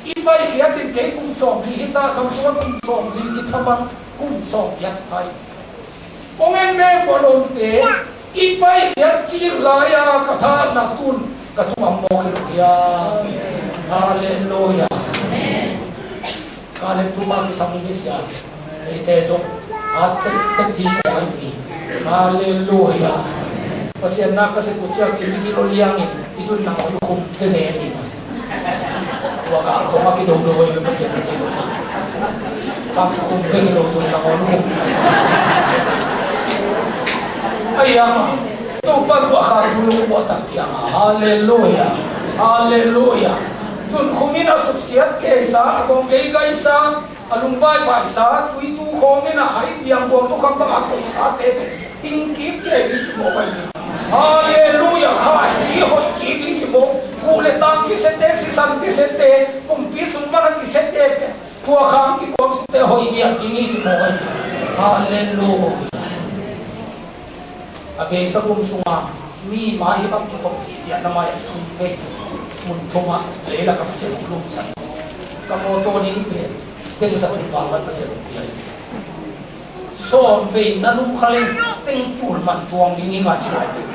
I paikhiat in kei kum sawmli hi ta, kamsung ah kum sawmli kithaman, kum sawmgiat thai. Kong en meng bawlomte, i paikhiat cil lai-a ka thahna tun ka tung am mawk hi lo hiam? Halleluiah. Kaleb tuma kisam hi sia. Eite zong a tek tek ding ko ai fi. Halleluiah. Pasian na ka se kucia kimi kilo liangin i zun nang oi khum se ve ni. Tua ka khum a kido do oi Pasian na se. Ka khum ve kilo zun nang oi khum. Ai ama. Topa tua kha tu yung buat tak ciang. Halleluiah. Halleluiah. Zun khum in a suksiat keisa, a gong gei gaisa, a lungvai vaisa, tui tu khawng in a hai biang buang tu kham bang a koisa te. Hing kip le ding ci mawk ai ding. Halleluiah, khai ci hoih kip ding ci mawk. Kuh le tang kisete, sisan kisete, pumpi sung mana kisete pen tua khang kikuang sete hoih biak ding hi ci mawk ai ding. Halleluiah. A beisa kum sunga mi mai hi bang kikhop sihsiah na mai a thum ve. Mun thum ah leilak a Pasian hong lumsan. Ka mawtaw ding pen teng za thum val vat Pasian hong pia hi. Sawm vei na lum kha leng teng tul man tuang ding hi nga ci lai ve.